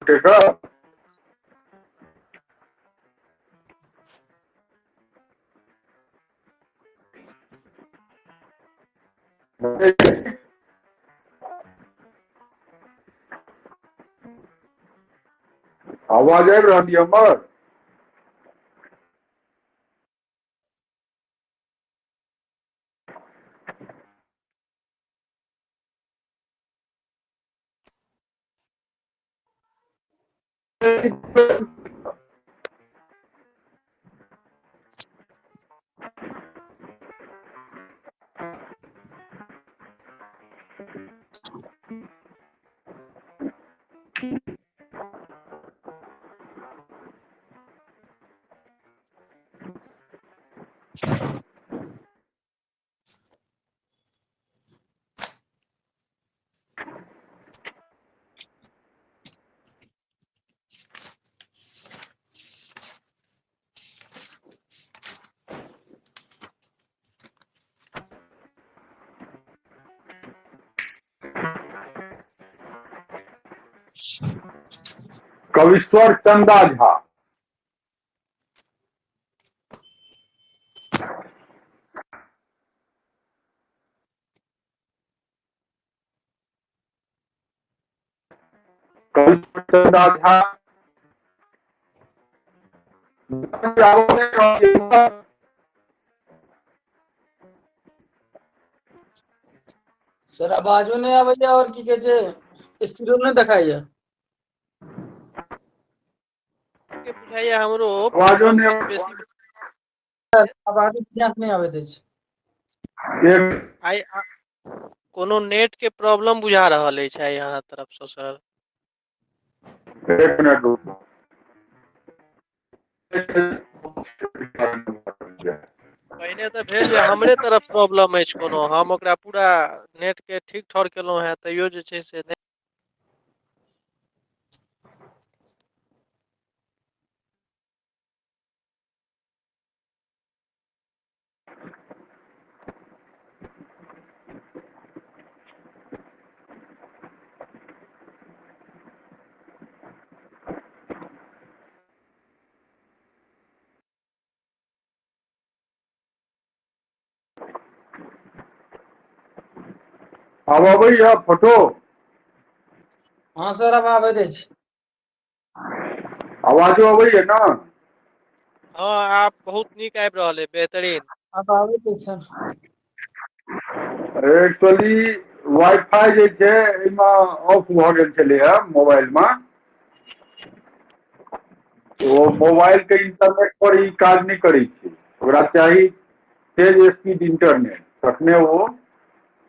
गोटेके। आवाज आबि रहल यऽ हमर? कविश्वर चंदा झा। कविश्वर चंदा झा। सर आवाजो नहि आबैया और की कहै छै स्क्रीनो नहि देखाइया। के बुझाइया हमरो आवाजो नहि बेसी। आवाज बढ़िआँ से नहि आबैत अछि। एक आइ कोनो नेट के प्रॉब्लम बुझा रहल अछि आइ अहाँ तरफ सँ सर। एक मिनट रुकू। पहिने तऽ भेल जे हमरे तरफ प्रॉब्लम अछि कोनो, हम ओकरा पूरा नेट के ठीक ठौर केलहुँ हेँ तैयो जे छै से नहि। आब अबैया फोटो? हँ सर आब आबैत अछि। आवाजो अबैया ने? हँ आब बहुत नीक आबि रहल अइ, बेहतरीन। आब आबैत अछि सर। एक्चुअली वाईफाई जे छै एहिमे ऑफ भऽ गेल छलैया मोबाइल मे। ओ मोबाइल के इंटरनेट पर ई काज नहि करै छै, ओकरा चाही तेज स्पीड इंटरनेट, तखने ओ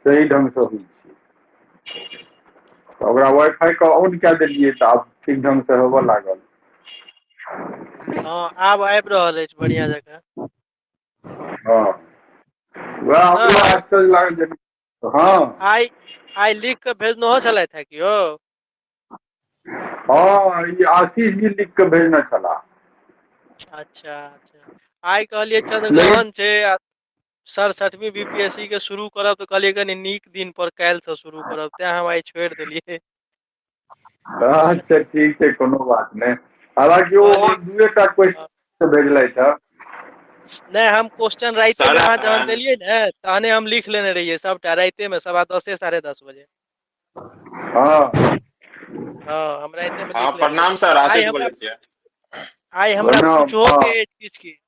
सही ढंग से होइ छै। तऽ ओकरा वाईफाई के ऑन कए देलियै तऽ आब ठीक ढंग से होबऽ लागल। हँ आब आबि रहल अछि बढ़िया जकाँ। हँ वएह हमरो सर आश्चर्य लागल जे हँ। आइ आइ लिख कऽ भेजनहो छलथि हे कियो? हँ ई आशीष जी लिख कऽ भेजने छलाह। अच्छा अच्छा, आइ कहलियै लेकिन चंद्रग्रहण छै आ सड़सठवीं बी पी एस सी के शुरू करब तऽ कहलियै कनि नीक दिन पर काल्हिसँ शुरू करब, तें हम आइ छोड़ि देलियै। अच्छा ठीक छै कोनो बात नहि, हालाँकि ओ कहलियै दूए टा क्वेश्चन भेजलथि हे। नहि हम क्वेश्चन राइते सर मे अहाँ जहन देलियै ने तहने हम लिख लेने रहियै सबटा राइते मे 10:15 10:30 बजे। हँ। हँ हम राइते मे हँ लिख लेने प्रणाम रहियै। सर, आइ आशीष हमरा बोलै छियै। आइ हमरा प्रणाम पूछहो हँ के अछि किछु किछु।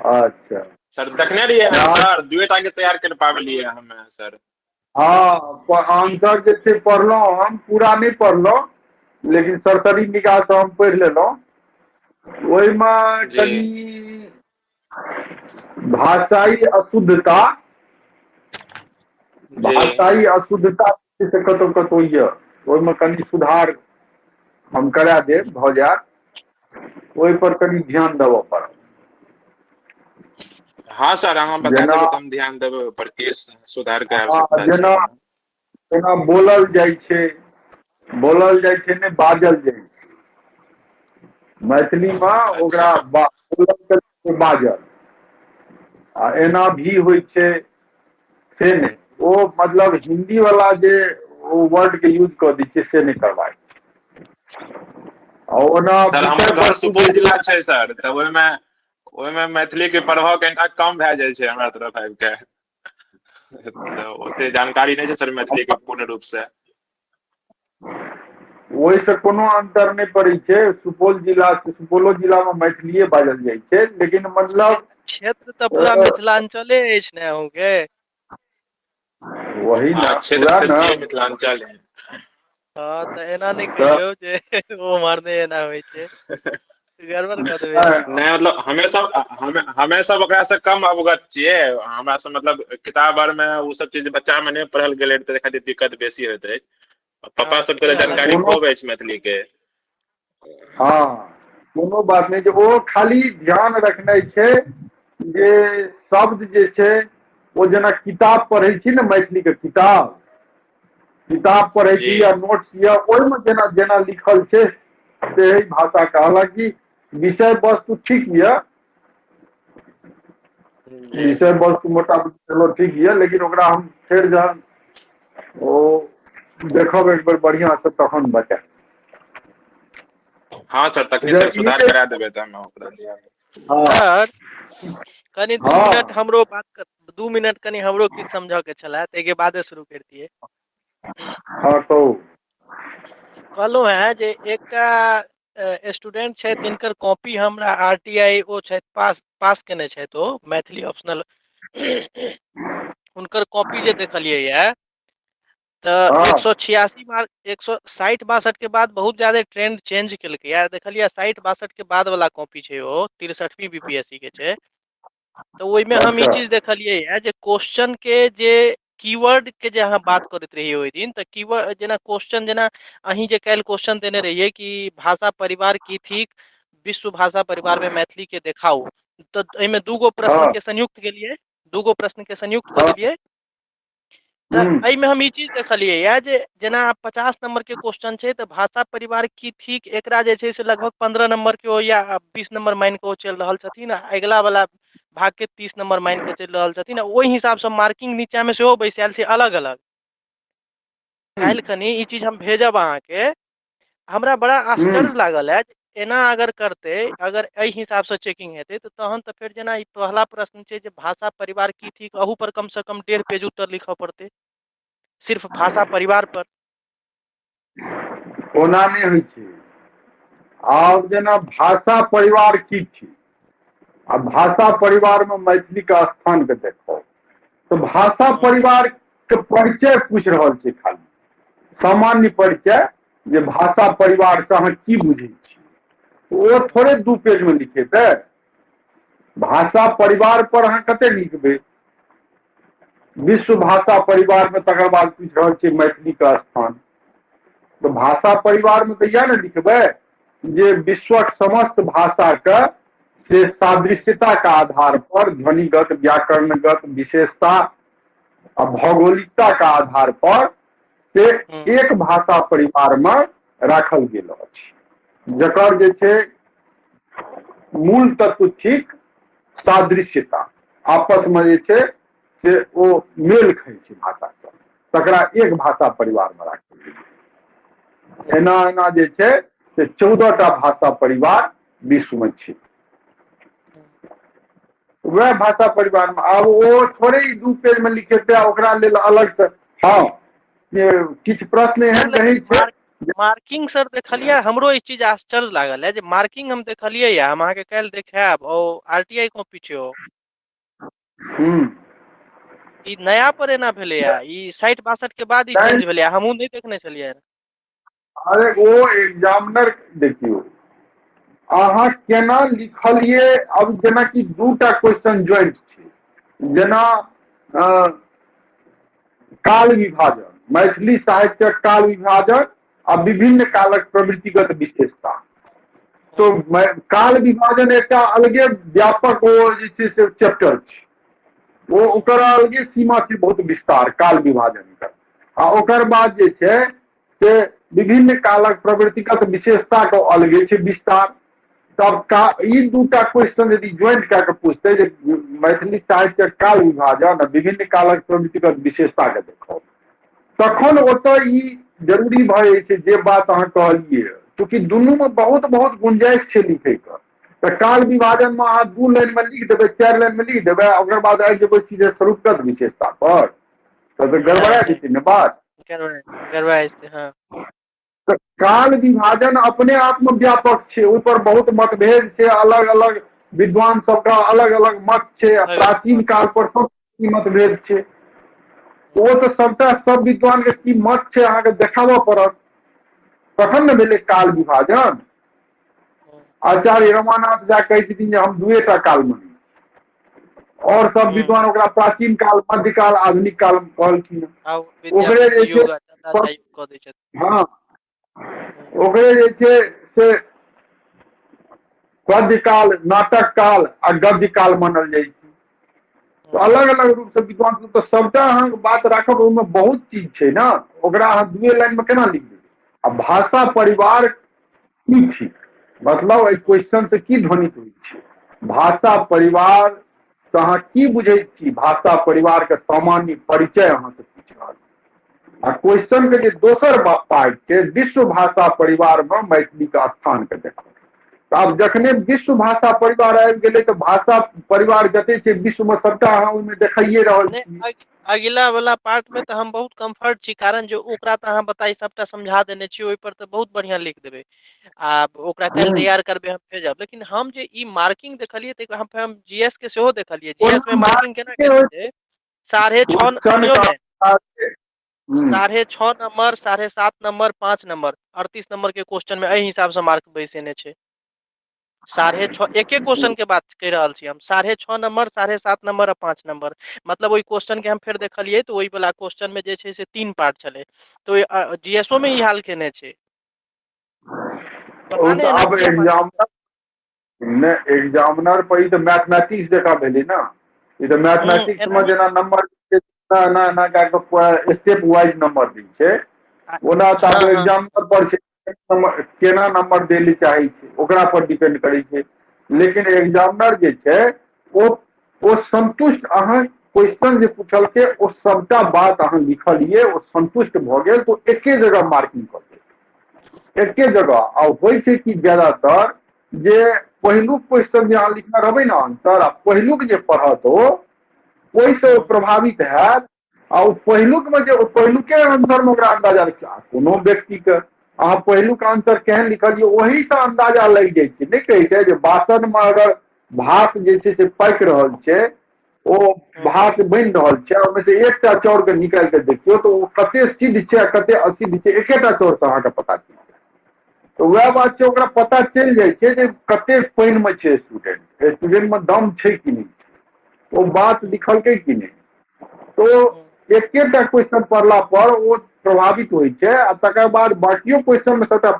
अच्छा। सर देखने रहियै हम नहि सर, दुएटा के तैयार कर पाबलियै हमे सर। हँ आंसर जे छै पढ़लहुँ हम, पूरा नहि पढ़लहुँ लेकिन सरसरी निगाह से हम पढ़ि लेलहुँ। ओहिमे जी कनि भाषाई अशुद्धता, जी भाषाई अशुद्धता से कतहु कतहु यऽ, ओहिमे कनि सुधार हम करा देब, भऽ जायत। ओहि पर कनि ध्यान देबऽ पड़त। हँ सर, अहाँ बता जेना देबै तऽ हम ध्यान देबै ओहि पर की सुधार के हँ आवश्यकता छै जेना ओहिमे। जेना बोलल जाइ छै, बोलल जाइ छै नहि बाजल जाइ छै। मैथिलीमे ओकरा अच्छा बोलल बाजल, आ एना भी होइ छै से नहि, ओ मतलब हिन्दी वाला जे ओ वर्ड के यूज कऽ दै छै से नहि करबाक छै। आ ओना सर विषय हमर घर वस्तु सुपौल जिला छै सर, तऽ ओहिमे मैथिली के प्रभाव कनिटा कम भए जाइ छै हमरा तरफ आबि के। तऽ ओते जानकारी नहि छै सर मैथिली के पूर्ण रूप से। ओहिसँ कोनो अन्तर नहि पड़ै छै। सुपौल जिला, सुपौलो जिलामे मैथिलीए बाजल जाइ छै, लेकिन मतलब क्षेत्र तऽ पूरा मिथिलाञ्चले अछि ने अहूँके? वही हँ, ने, क्षेत्र पूरा तऽ ने। छियै मिथिलाञ्चल। हँ, तऽ एना नहि तऽ कहियौ जे ओ उम्हर नहि एना होइ छै, गड़बड़ कऽ देबै अहाँ। नहि, मतलब हमे सब ओकरा से कम अवगत छियै। हमरा सब मतलब किताब आर मे ओ सब चीज बच्चा मे नहि पढ़ल गेलै, तऽ खातिर दिक्कत बेसी होइत अछि। पप्पा हँ, सबके से तऽ अलग जानकारी कोनो खूब अछि मैथिली के। हँ, कोनो बात नहि छै। ओ खाली ध्यान रखनाइ छै जे शब्द जे छै ओ जेना किताब पढ़ै छी ने, मैथिलीके किताब, किताब पढ़ै जी छी या नोट्स यऽ, ओहिमे जेना जेना लिखल छै से भाषाके। हालाँकि विषय वस्तु ठीक यऽ, जी विषय वस्तु मोटामोटी चलो ठीक यऽ, लेकिन ओकरा हम फेर जहन ओ देखब एक बेर बढ़िआँसँ तखन बतायब। हँ सर, तखनी जे सर ई सुधार जे करा देबै तऽ हम ओकरा ध्यान। हँ। सर, कनि 2 मिनट हँ हमरो बात, 2 मिनट कनि हमरो किछु समझऽ के छलए, ताहिके बादे शुरू करितियै। हँ, कहू। कहलहुँ हेँ जे एकटा स्टूडेंट छथि जिनकर कॉपी हमरा आरटीआई, ओ छथि पास, पास केने छथि ओ मैथिली ऑप्शनल। हुनकर कॉपी जे देखलियै यए तऽ एक सए 86 मार्क, 160 62 के बाद बहुत ज्यादा ट्रेंड चेंज केलकै। देखलियै, 60 62 के बाद वाला कॉपी छै, ओ 63वीं बीपीएससी के छै। तऽ ओहिमे हम ई चीज देखलियै यए जे क्वेश्चन के जे कीवर्ड के जे अहाँ बात करैत रहियै ओहि दिन, तऽ कीवर्ड जेना क्वेश्चन, जेना अहीं जे काल्हि क्वेश्चन देने रहियै कि भाषा परिवार की थिक, विश्व भाषा परिवार मे मैथिली के देखाउ, तऽ एहिमे दूगो प्रश्न के संयुक्त केलियै, दूगो प्रश्न के संयुक्त कऽ देलियै। तऽ एहिमे हम ई चीज देखलियै यए जे जेना 50 नंबर के क्वेश्चन छै, तऽ भाषा परिवार की थिक, एकरा जे छै से लगभग 15 नंबर के ओ या 20 नंबर मानि कऽ ओ चलि रहल छथिन आ अगिला वाला भागके 30 नंबर मानि कऽ चलि रहल छथिन। आ ओहि हिसाबसँ मार्किंग नीचाँमे सेहो बैसायल छै अलग अलग। काल्हि खनी ई चीज हम भेजब अहाँके। हमरा बड़ा आश्चर्य लागल है, एना अगर करतै, अगर एहि हिसाबसँ चेकिंग हेतै, तऽ तहन तऽ फेर जेना ई पहला प्रश्न छै जे भाषा परिवार की थिक, अहू पर कमसँ कम 1.5 पेज उत्तर लिखऽ पड़तै, सिर्फ भाषा परिवार पर। ओना नहि होइ छै। आब जेना भाषा परिवार की थिक आ भाषा परिवारमे मैथिलीके स्थानके देखो, तऽ भाषा परिवारके परिचय पूछि रहल छै, खाली सामान्य परिचय जे भाषा परिवारसँ अहाँ की बुझै छी। ओ थोड़े 2 पेजमे लिखेतै। भाषा परिवार पर अहाँ कते लिखबै? विश्व भाषा परिवारमे तकर बाद पूछि रहल छै मैथिलीके स्थान, तऽ भाषा परिवारमे तऽ इएह ने लिखबै जे विश्वक समस्त भाषाके से सादृश्यता के आधार पर ध्वनिगत, व्याकरणगत विशेषता आ भौगोलिकता के आधार पर से एक भाषा परिवारमे राखल गेल अछि, जकर जे छै मूल तत्व थिक सादृश्यता, आपसमे जे छै से ओ मेल खाइ छै भाषा सब, तकरा एक भाषा परिवारमे राखल गेल। एना एना जे छै से 14 टा भाषा परिवार विश्वमे छै। वएह भाषा परिवारमे आब ओ थोड़े ही 2 पेजमे लिखेतै आ ओकरा लेल अलगसँ। हँ, किछु प्रश्न एहन रहै छै। मार्किंग सर देखलियै, हमरो ई चीज आश्चर्य लागल है जे मार्किंग हम देखलियै या हम अहाँके काल्हि देखायब। ओ आरटीआई कॉपी छै ओ। ई नया पर एना भेलैया, ई 60 62 के बाद ई चेंज भेलैया, हमहूँ नहि देखने छलियै। अरे, ओ एग्जामिनर, देखियौ, अहाँ केना लिखलियै। अब जेनाकि दूटा क्वेश्चन ज्वाइंट छै, जेना काल विभाजन, मैथिली साहित्यक काल विभाजन आ विभिन्न कालक प्रवृत्तिगत विशेषता। तो काल विभाजन एकटा अलगे व्यापक ओ जे छै से चैप्टर छै, ओ ओकर अलगे सीमा छै, बहुत विस्तार काल विभाजनके। आ ओकर बाद जे छै से विभिन्न कालक प्रवृत्तिगत विशेषताके अलगे छै विस्तार। तब का ई दूटा क्वेश्चन यदि ज्वाइंट कए कऽ पूछतै जे मैथिली साहित्यक काल विभाजन आ विभिन्न कालक प्रवृत्तिगत विशेषताके देखब, तखन ओतय ई जरूरी भऽ जाइ छै जे बात अहाँ कहलियै। चूँकि दुनूमे बहुत बहुत गुंजाइश छै लिखैके। तऽ काल विभाजनमे अहाँ 2 लाइनमे लिख देबै, 4 लाइनमे लिख देबै, आ ओकर बाद आबि जेबै सीधे स्वरूपगत विशेषता पर, तऽ गड़बड़ा जेतै ने बात। गड़बड़ा जेतै, हँ। तऽ काल विभाजन अपने आपमे व्यापक छै, ओहिपर बहुत मतभेद छै, अलग अलग विद्वान सबके अलग अलग मत छै, आ प्राचीन काल पर सब मतभेद छै। ओ तऽ सबटा सब विद्वान के की मत छै अहाँके देखाबऽ पड़त, तखन ने भेलै काल विभाजन। आचार्य रमानाथ झा कहै छथिन जे हम 2टा काल मानै छी, और सब विद्वान ओकरा प्राचीन काल, मध्यकाल, आधुनिक काल कहलखिन। ओकरे जे छै, हँ, ओकरे जे छै से पद्यकाल, नाटक काल आ गद्य काल मानल जाइ छै। तऽ अलग अलग रूपसँ विद्वान तऽ सबटा अहाँके बात राखब, ओहिमे बहुत चीज छै ने, ओकरा अहाँ 2 लाइनमे केना लिख देबै। आ भाषा परिवार की थिक, मतलब एहि क्वेश्चन से की ध्वनित होइ छै, भाषा परिवार तऽ अहाँ की बुझै छी, भाषा परिवार के सामान्य परिचय अहाँसँ पूछि रहल। आ क्वेश्चन के जे दोसर पार्ट छै, विश्व भाषा परिवार में मैथिली के स्थान के देखो। तऽ आब जखने विश्व भाषा परिवार आबि गेलै तऽ भाषा परिवार जते छै विश्व में सबटा अहाँ ओहिमे देखाइए रहल छी। अगिला वाला पार्ट में तऽ हम बहुत कम्फर्ट छी, कारण जे ओकरा तऽ अहाँ बताइ सबटा समझा देने छी, ओहि पर तऽ बहुत बढ़िया लिख देबै आ ओकरा काल्हि तैयार करबै, हम भेजब। लेकिन हम जे ई मार्किंग देखलियै तऽ हम जीएस के सेहो देखलियै, जीएस में मार्किंग केना केने छै, 6.5 6.5 नंबर, 7.5 नंबर, 5 नंबर, 38 नंबर के क्वेश्चन में एहि हिसाब से मार्क बैसेने छै। 6.5 एके क्वेश्चन के बात कहि रहल छी हम, 6.5 नंबर, 7.5 नंबर आ 5 नंबर, मतलब ओहि क्वेश्चन के हम फेर देखलियै तऽ ओहि वाला क्वेश्चन में जे छै से 3 पार्ट छलै। तऽ जीएसओ में ई हाल केने छै। आब एग्जामिनर पर ई तऽ मैथमेटिक्स जकाँ भेलै ने, ई तऽ मैथमेटिक्स में जेना नंबर एना एना कए कऽ स्टेप वाइज नंबर दै छै, ओना तऽ आब एग्जामिनर पर छै केना नंबर दै लए चाहै छै, ओकरा पर डिपेंड करै छै। लेकिन एग्जामिनर जे छै ओ संतुष्ट, अहाँ क्वेश्चन जे पूछलकै ओ सबटा बात अहाँ लिखलियै, ओ संतुष्ट भऽ गेल तऽ एके जगह मार्किंग कऽ देत, एके जगह। आ होइ छै कि ज्यादातर जे पहिलुक क्वेश्चन जे अहाँ लिखने रहबै ने आंसर, आ पहिलुक जे पढ़त ओ ओहिसँ ओ प्रभावित हैत, आ ओ पहिलुकमे जे पहिलुके आंसरमे ओकरा अन्दाजा लगै छै। कोनो व्यक्तिके अहाँ पहिलुक आंसर केहन लिखलियै ओहिसँ अन्दाजा लागि जाइ छै। नहि कहै छै जे बासनमे अगर भात जे छै से पाकि रहल छै, ओ भात बनि रहल छै, ओहिमे से एकटा चाउरके निकालि कऽ देखियौ तऽ ओ कते सिद्ध छै आ कते असिद्ध छै, एकेटा चाउरसँ अहाँके पता चलि जायत। तऽ वएह बात छै, ओकरा पता चलि जाइ छै जे कते पानिमे छै स्टूडेंट, स्टूडेंटमे दम छै कि नहि, ओ बात लिखलकै कि नहि। तो एकेटा क्वेश्चन पढ़ला पर ओ प्रभावित होइ छै, आ तकर बाद बाकियो क्वेश्चन में सबटा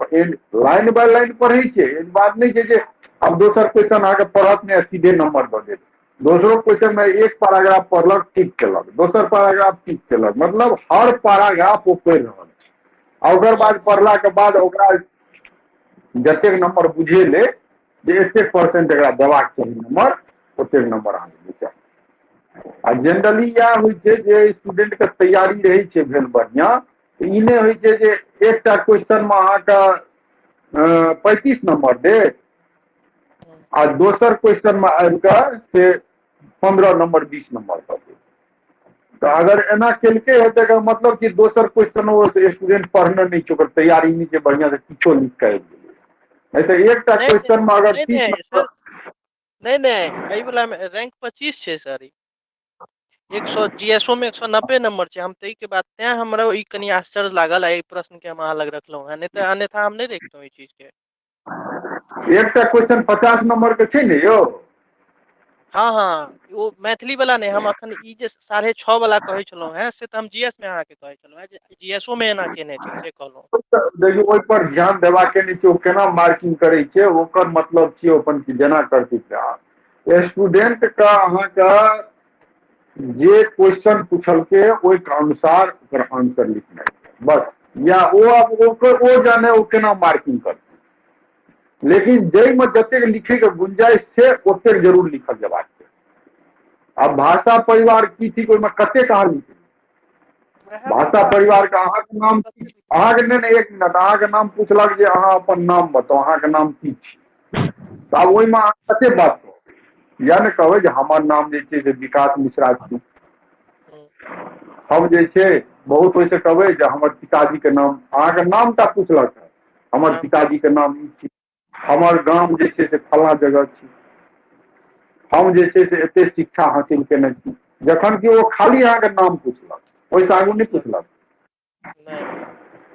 लाइन बाय लाइन पढ़ै छै। एहन बात नहि छै जे आब दोसर क्वेश्चन अहाँके पढ़त नहि सीधे नंबर दऽ देत। दोसरो क्वेश्चन में एक पैराग्राफ पढ़लक टिक केलक, दोसर पैराग्राफ टिक केलक, मतलब हर पैराग्राफ ओ पढ़ि रहल छै। आ ओकर बाद पढ़लाके बाद ओकरा जतेक नंबर बुझेलै जे एतेक परसेंट एकरा देबाक चाही नंबर, ओतेक नंबर अहाँके चाही। आ जनरली इएह होइ छै जे स्टूडेंटके तैयारी रहै छै भेल बढ़िआँ, तऽ ई नहि होइ छै जे एकटा क्वेश्चनमे अहाँके 35 नंबर देत आ दोसर क्वेश्चनमे आबि कऽ से 15 नंबर 20 नंबर दऽ देत। तऽ अगर एना केलकै हे तऽ एकर मतलब कि दोसर क्वेश्चन ओ स्टूडेंट पढ़ने नहि छै, ओकर तैयारी नहि छै बढ़िआँ से, किछो लिख कऽ आबि गेलै। नहि तऽ एकटा क्वेश्चनमे अगर 30 नंबर नहि नहि, एहि वला मे रैंक 25 छै सर, 100 जीएसओ में 190 नंबर छै। हम ताहि के बाद तें हमरा ई कनि आश्चर्य लागल आ एहि प्रश्न के हम अहाँ लग रखलहुँ हेँ, नहि तऽ अन्यथा हम नहि रखितहुँ एहि चीज के। एकटा क्वेश्चन 50 नंबर के छै ने यौ? हँ हँ, ओ मैथिली वाला नहि, हम अखन ई जे 6.5 वाला कहै छलहुँ हेँ से तऽ हम जीएस मे अहाँके कहै छलहुँ हेँ जे जीएसओ मे एना केने छै से कहलहुँ। देखियौ ओहि पर ध्यान देबाके नहि छै, ओ केना मार्किंग करै छै ओकर मतलब छियै अपन जेना करतै। स्टूडेंट के अहाँके जे क्वेश्चन पूछलकै ओहिके अनुसार ओकर आंसर लिखनाइ बस, या ओ आब ओकर ओ जाने ओ केना मार्किंग करतै, लेकिन जाहिमे जतेक लिखैके गुंजाइश छै ओतेक जरूर लिखल जेबाक छै। आब भाषा परिवार की थिक ओहिमे कतेक अहाँ लिखबै, वएह भाषा परिवार के अहाँके नाम अहाँके नहि नहि एक मिनट, अहाँके नाम पुछलक जे अहाँ अपन नाम बताउ, अहाँके नाम की छी, तऽ आब ओहिमे अहाँ कते बात कहबै? इएह ने कहबै जे हमर नाम जे छै से विकास मिश्रा छी। हम जे छै बहुत ओहिसँ कहबै जे हमर पिताजीके नाम, अहाँके नाम टा पुछलक, हमर पिताजीके नाम ई छी, हमर गाम जे छै से फल्लाँ जगह छी, हम जे छै से एते शिक्षा हासिल केने छी, जखन कि ओ खाली अहाँके नाम पुछलक, ओहिसँ आगू नहि पुछलक।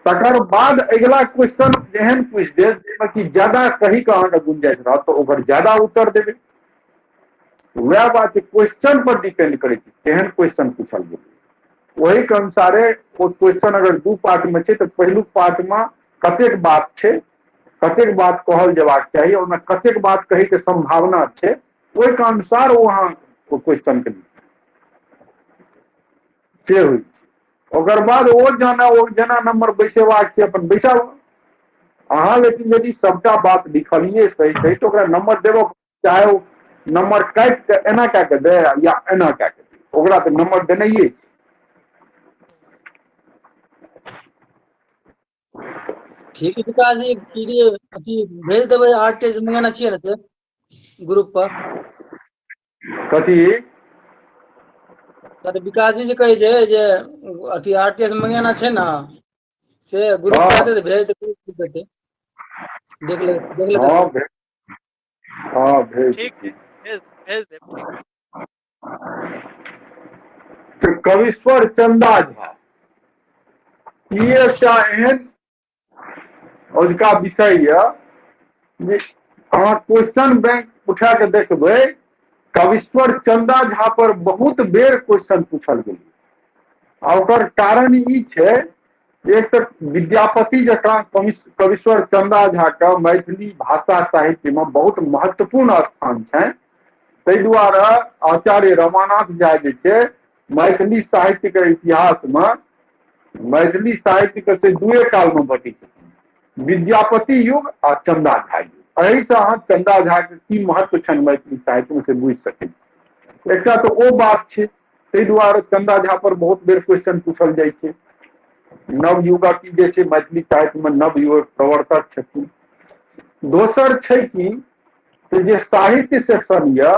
तकर बाद अगिला क्वेश्चन एहन पूछि देत जाहिमे कि ज्यादा कही के अहाँके गुंजाइश रहत, तऽ ओकर ज्यादा उत्तर देबै। वएह बात छै, क्वेश्चन पर डिपेंड करै छै केहन क्वेश्चन पूछल गेलै, ओहि के अनुसारे ओ क्वेश्चन अगर दू पार्ट मे छै तऽ पहिलुक पार्ट मे कतेक बात छै, कतेक बात कहल जेबाक चाही, ओहिमे कतेक बात कहैके सम्भावना छै, ओहिके अनुसार ओ अहाँ ओ क्वेश्चन के से होइ छै। ओकर बाद ओ जाना, ओ जेना नंबर बैसेबाक छै अपन बैसाबू अहाँ, लेकिन यदि सबटा बात लिखलियै सही सही तऽ ओकरा नंबर देबऽ, चाहे ओ नंबर काटि कऽ एना कए कऽ दे या एना कए कऽ दे, ओकरा तऽ नंबर देनाइए छै। ठीक है विकास जी, की अथी भेज देबै, आर टेस्ट मंगेने छियै ने से ग्रुप पर। कथी? तऽ विकास जी जे कहै छै जे अथी आर टी एस मंगेना छै ने, से ग्रुप पर हेतै तऽ भेज देतै, देख ले, देख लेबै। हँ, हँ, भेज। ठीक, भेज भेज देब। ठीक। तऽ कविश्वर चंदा झा, ई एकटा एहन अजुका विषय यऽ जे अहाँ क्वेश्चन बैंक उठा कऽ देखबै, कविश्वर चंदा झा पर बहुत बेर क्वेश्चन पूछल गेलै। आ ओकर कारण ई छै, एक तऽ विद्यापति जकाँ कविश्वर चंदा झा के मैथिली भाषा साहित्य में बहुत महत्वपूर्ण स्थान छै, ताहि दुआरे आचार्य रमानाथ झा जे छै मैथिली साहित्य के इतिहास में मैथिली साहित्य के से दुए काल में बटै छथिन, विद्यापति युग आ चंदा झा युग। एहिसँ अहाँ चंदा झा के की महत्व छनि मैथिली साहित्य में से बुझि सकै छी। एकटा तऽ ओ बात छै, ताहि दुआरे चंदा झा पर बहुत बेर क्वेश्चन पूछल जाइ छै। नवयुगक जे छै मैथिली साहित्य में नवयुगक प्रवर्तक छथिन। दोसर छै कि जे साहित्य सेक्शन यऽ,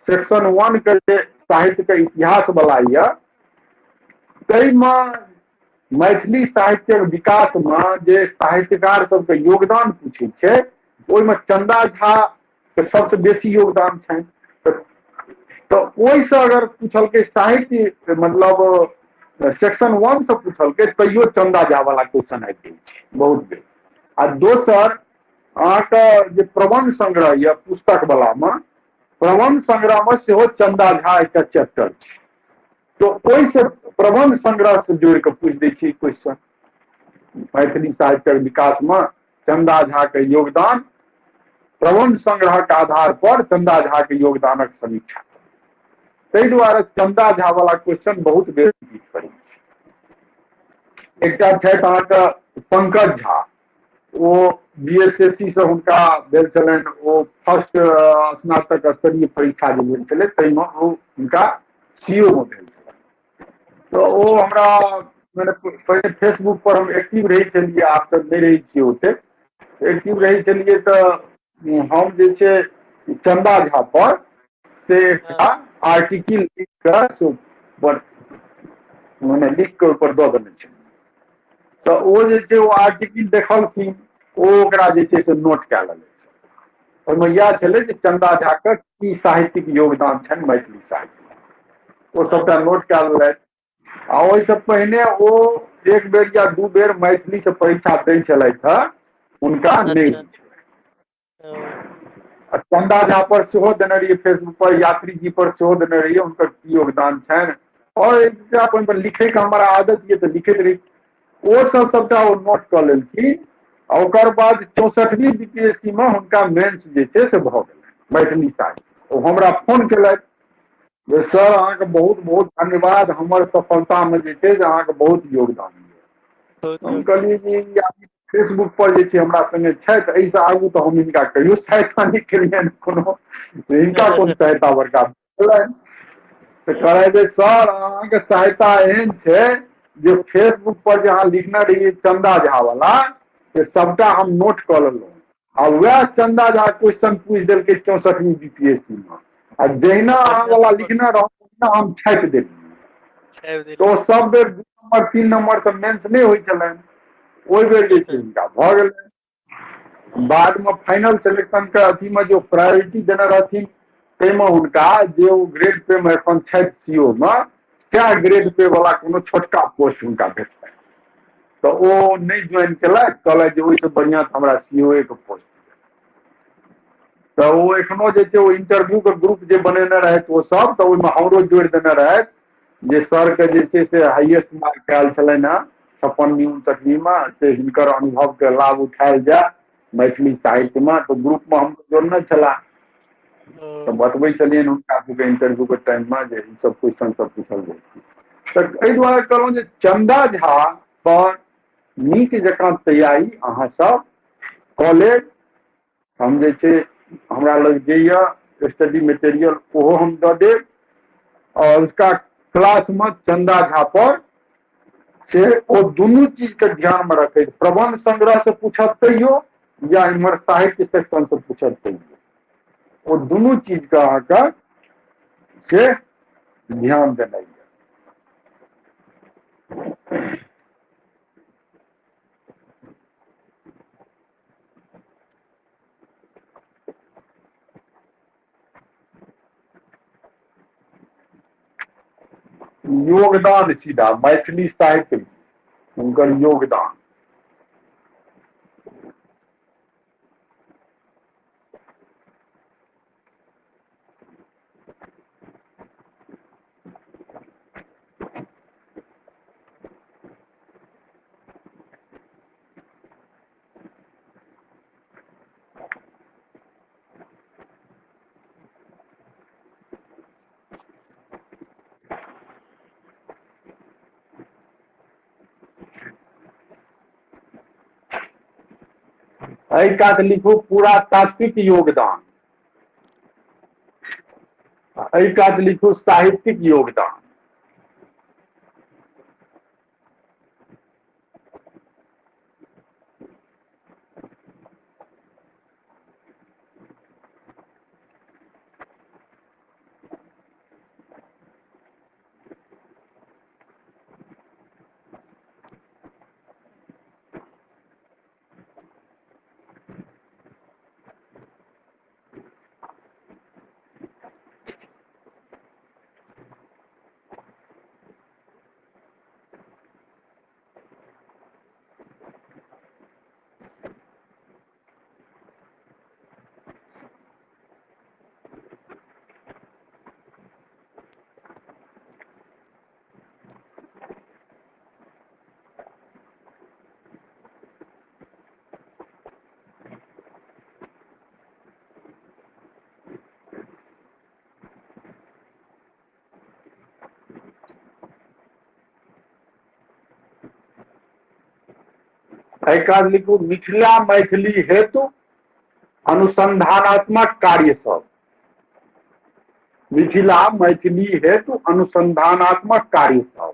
सेक्शन 1 के जे साहित्य के इतिहास वाला यऽ, ताहिमे मैथिली साहित्यक विकास में जे साहित्यकार सबके योगदान पूछै छै, ओहिमे चंदा झा के सबसँ बेसी योगदान छनि। तऽ ओहिसँ अगर पूछलकै साहित्य मतलब सेक्शन 1 से पूछलकै तैयो चंदा झा वाला क्वेश्चन आबि जाइ छै बहुत बेर। आ दोसर अहाँके जे प्रबंध संग्रह यऽ पुस्तक वाला मे, प्रबंध संग्रह मे सेहो चंदा झा एकटा चैप्टर छै, तो ओहिसँ प्रबंध संग्रह से जोड़ि कऽ पूछि दै छै क्वेश्चन, मैथिली साहित्यक विकास मे चंदा झा के योगदान, प्रबंध संग्रह के आधार पर चंदा झा के योगदानक समीक्षा। ताहि दुआरे चंदा झा वाला क्वेश्चन बहुत बेर रिपीट करै छै। एकटा छथि अहाँके पंकज झा, ओ BSSC से हुनका भेल छलनि, ओ फर्स्ट स्नातक स्तरीय परीक्षा जे भेल छलै ताहिमे ओ हुनका CO मे भेल छलनि। तऽ ओ हमरा मने पहिने फेसबुक पर हम एक्टिव रहै छलियै, आब तऽ नहि रहै छियै ओतेक एक्टिव रहै छलियै। तऽ हम जे छै चंदा झा पर से एकटा आर्टिकल लिख कऽ से मने लिख कऽ ओहिपर दऽ देने छलियै। तऽ ओ जे छै ओ आर्टिकल देखलखिन, ओ ओकरा जे छै से नोट कए लेलखिन। ओहिमे इएह छलै जे चंदा झा के की साहित्यिक योगदान छनि मैथिली साहित्यमे, ओ सबटा नोट कए लेलथि। आ ओहिसँ पहिने ओ एक बेर या दू बेर मैथिली से परीक्षा दै छलथि हँ, हुनका नहि होइ छलनि। आ चंदा झा पर सेहो देने रहियै फेसबुक पर, यात्री जी पर सेहो देने रहियै, हुनकर की योगदान छनि। और एकटा अपन लिखैके हमर आदत यऽ तऽ लिखैत रही, ओ सब सबटा ओ नोट कऽ लेलखिन। आ ओकर बाद 64वीं BPSC मे हुनका मेन्स जे छै से भऽ गेलनि मैथिली साहित्य। ओ हमरा फोन केलथि जे सर अहाँके बहुत बहुत धन्यवाद, हमर सफलतामे जे छै से अहाँके बहुत योगदान यऽ। हम कहलियै जे ई आदमी फेसबुक पर जे छै हमरा संगे छथि, एहिसँ आगू तऽ हम हिनका कहियो सहायता नहि केलियनि कोनो, हिनका कोन सहायता बड़का भेलनि। तऽ कहलथि जे सर अहाँके सहायता एहन छै जे फेसबुक पर जे अहाँ लिखने रहियै चंदा झा वाला, से सबटा हम नोट कऽ लेलहुँ। आ वएह चंदा झा क्वेश्चन पूछि देलकै 64वीं बीपीएससी मे, आ जहिना अहाँ वाला लिखने रहौ तहिना हम छापि देलियै। तऽ ओ सब बेर 2 नंबर 3 नंबर से मेंस नहि होइ छलनि, ओहि बेर जे छै हुनका भऽ गेलनि। बाद मे फाइनल सिलेक्शन के अथी मे जो प्रायोरिटी देने रहथिन ताहिमे हुनका जे ओ ग्रेड पे मे एखन छथि सीओ मे, सएह ग्रेड पे वाला कोनो छोटका पोस्ट हुनका भेटलनि। तऽ ओ नहि ज्वाइन केलथि, कहलथि जे ओहिसँ बढ़िआँ तऽ हमरा सीओ के पोस्ट। तऽ ओ एखनो जे छै ओ इंटरव्यू के ग्रुप जे बनेने रहथि ओ सब, तऽ ओहिमे हमरो जोड़ि देने रहथि जे सर के जे छै से हाईएस्ट मार्क आयल छलनि हेँ 56 मे, से हिनकर अनुभव के लाभ उठायल जाय मैथिली साहित्य मे। तऽ ग्रुप मे हम जोड़ने छलाह, तऽ बतबै छलियनि हुनका सबके इंटरव्यू के टाइम मे जे ई सब क्वेश्चन सब पूछल जाइ छै। तऽ एहि दुआरे कहलहुँ जे चंदा झा पर नीक जकाँ तैयारी अहाँ सब कऽ लेब। हम जे छै हमरा लग जे यऽ स्टडी मटेरियल ओहो हम दऽ देब, और उसका क्लास में चंदा झा पर से ओ दुनू चीज के ध्यान में रखैत, प्रबंध संग्रह से पूछत तैयो या इम्हर साहित्य सेक्शन से पूछत तैयो, ओ दुनू चीज के अहाँके से ध्यान देनाइ यऽ। योगदान सीधा मैथिली साहित्य में हुनकर योगदान। एहि कात लिखू पुरातात्विक योगदान, एहि कात लिखू साहित्यिक योगदान। एहि काज लिखू मिथिला मैथिली हेतु अनुसंधानात्मक कार्य सब, मिथिला मैथिली हेतु अनुसंधानात्मक कार्य सब।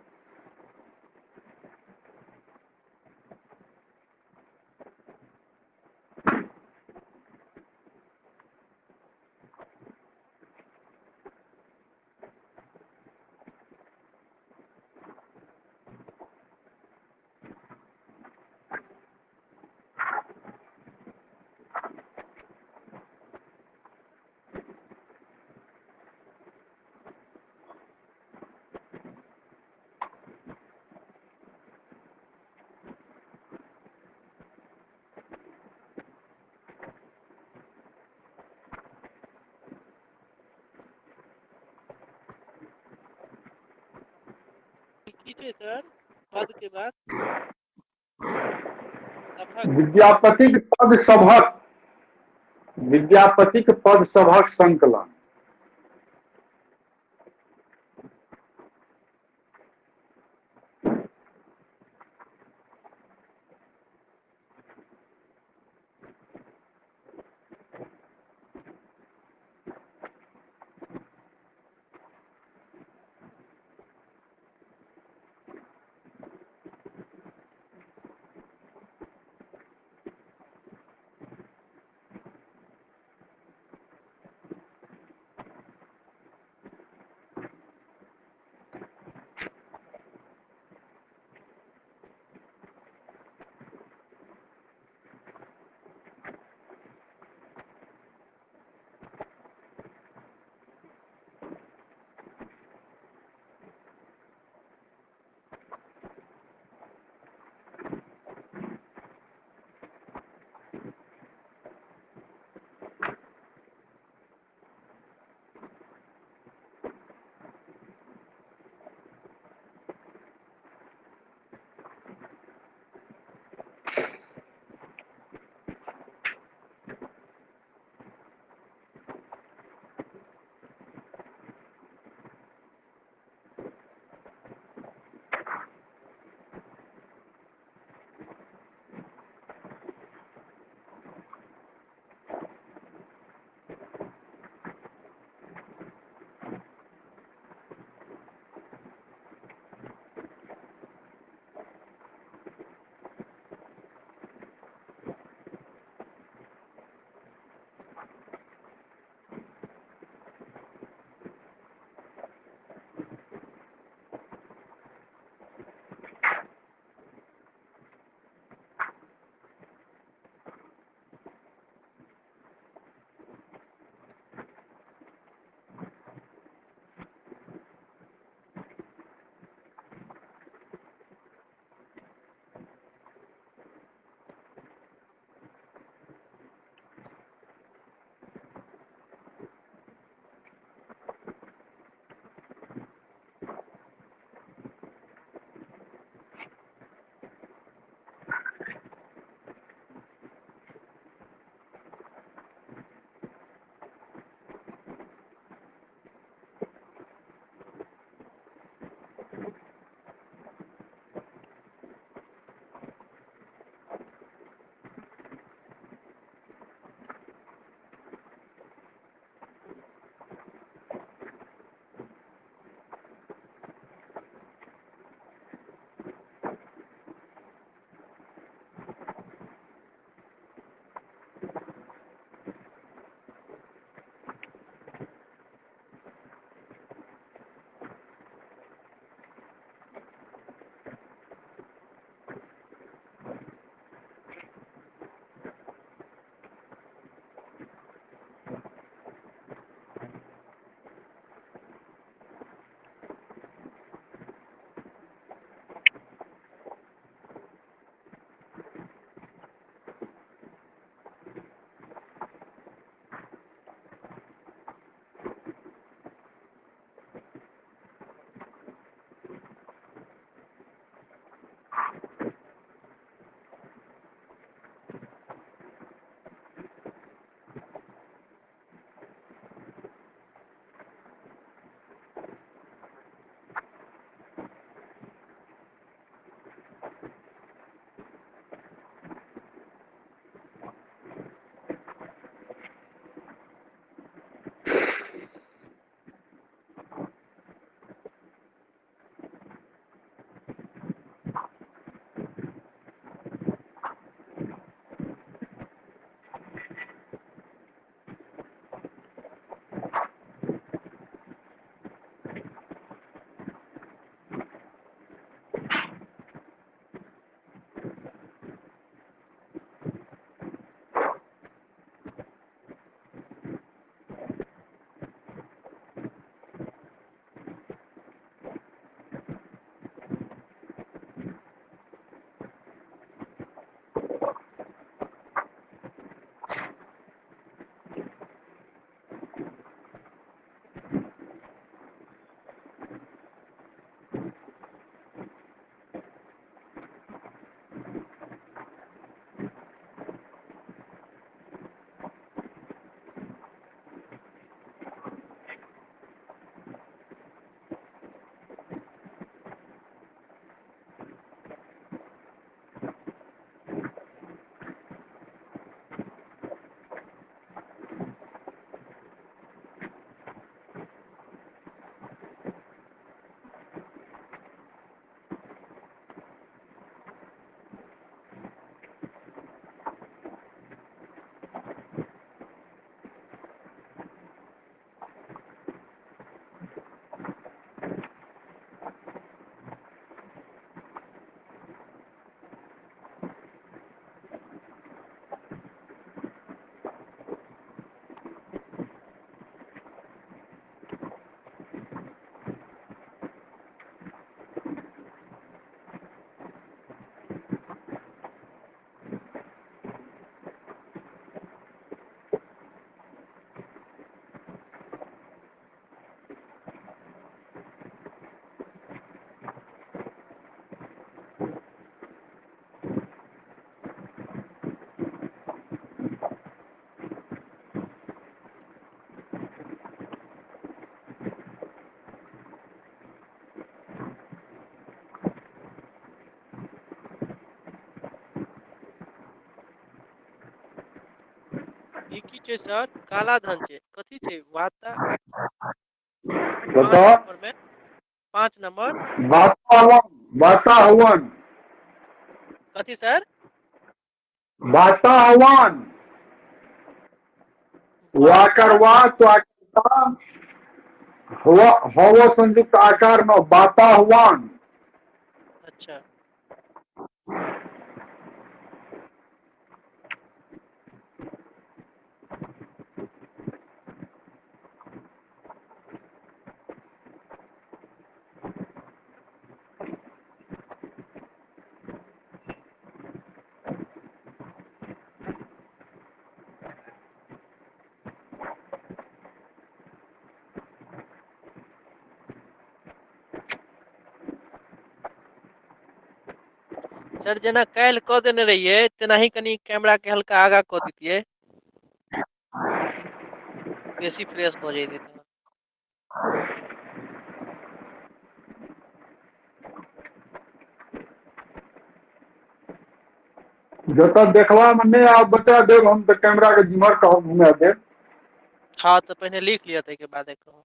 की छै सर पद के बाद? विद्यापतिक पद सभक, विद्यापतिक पद सभक संकलन। ई की छै सर? काला धन छै, कथी छै? वाता 5 बताउ। नंबर मे, 5 नंबर। वातावन, वातावन। कथी सर? वातावन। वाता वाकर वा त्वाकर हवा हव संयुक्त आकार न, वाताह्वान। अच्छा। सर जेना काल्हि कऽ देने रहियै तेनाही कनि कैमरा के हल्का आगा कऽ दितियै। बेसी फ्रेश भऽ जैतै तऽ। जतऽ देखबा मे नहि आब बता देब हम तऽ कैमरा के जिम्हर कहब घुमा देब। हँ तऽ पहिने लिख लिअ ताहिके बादे कहब।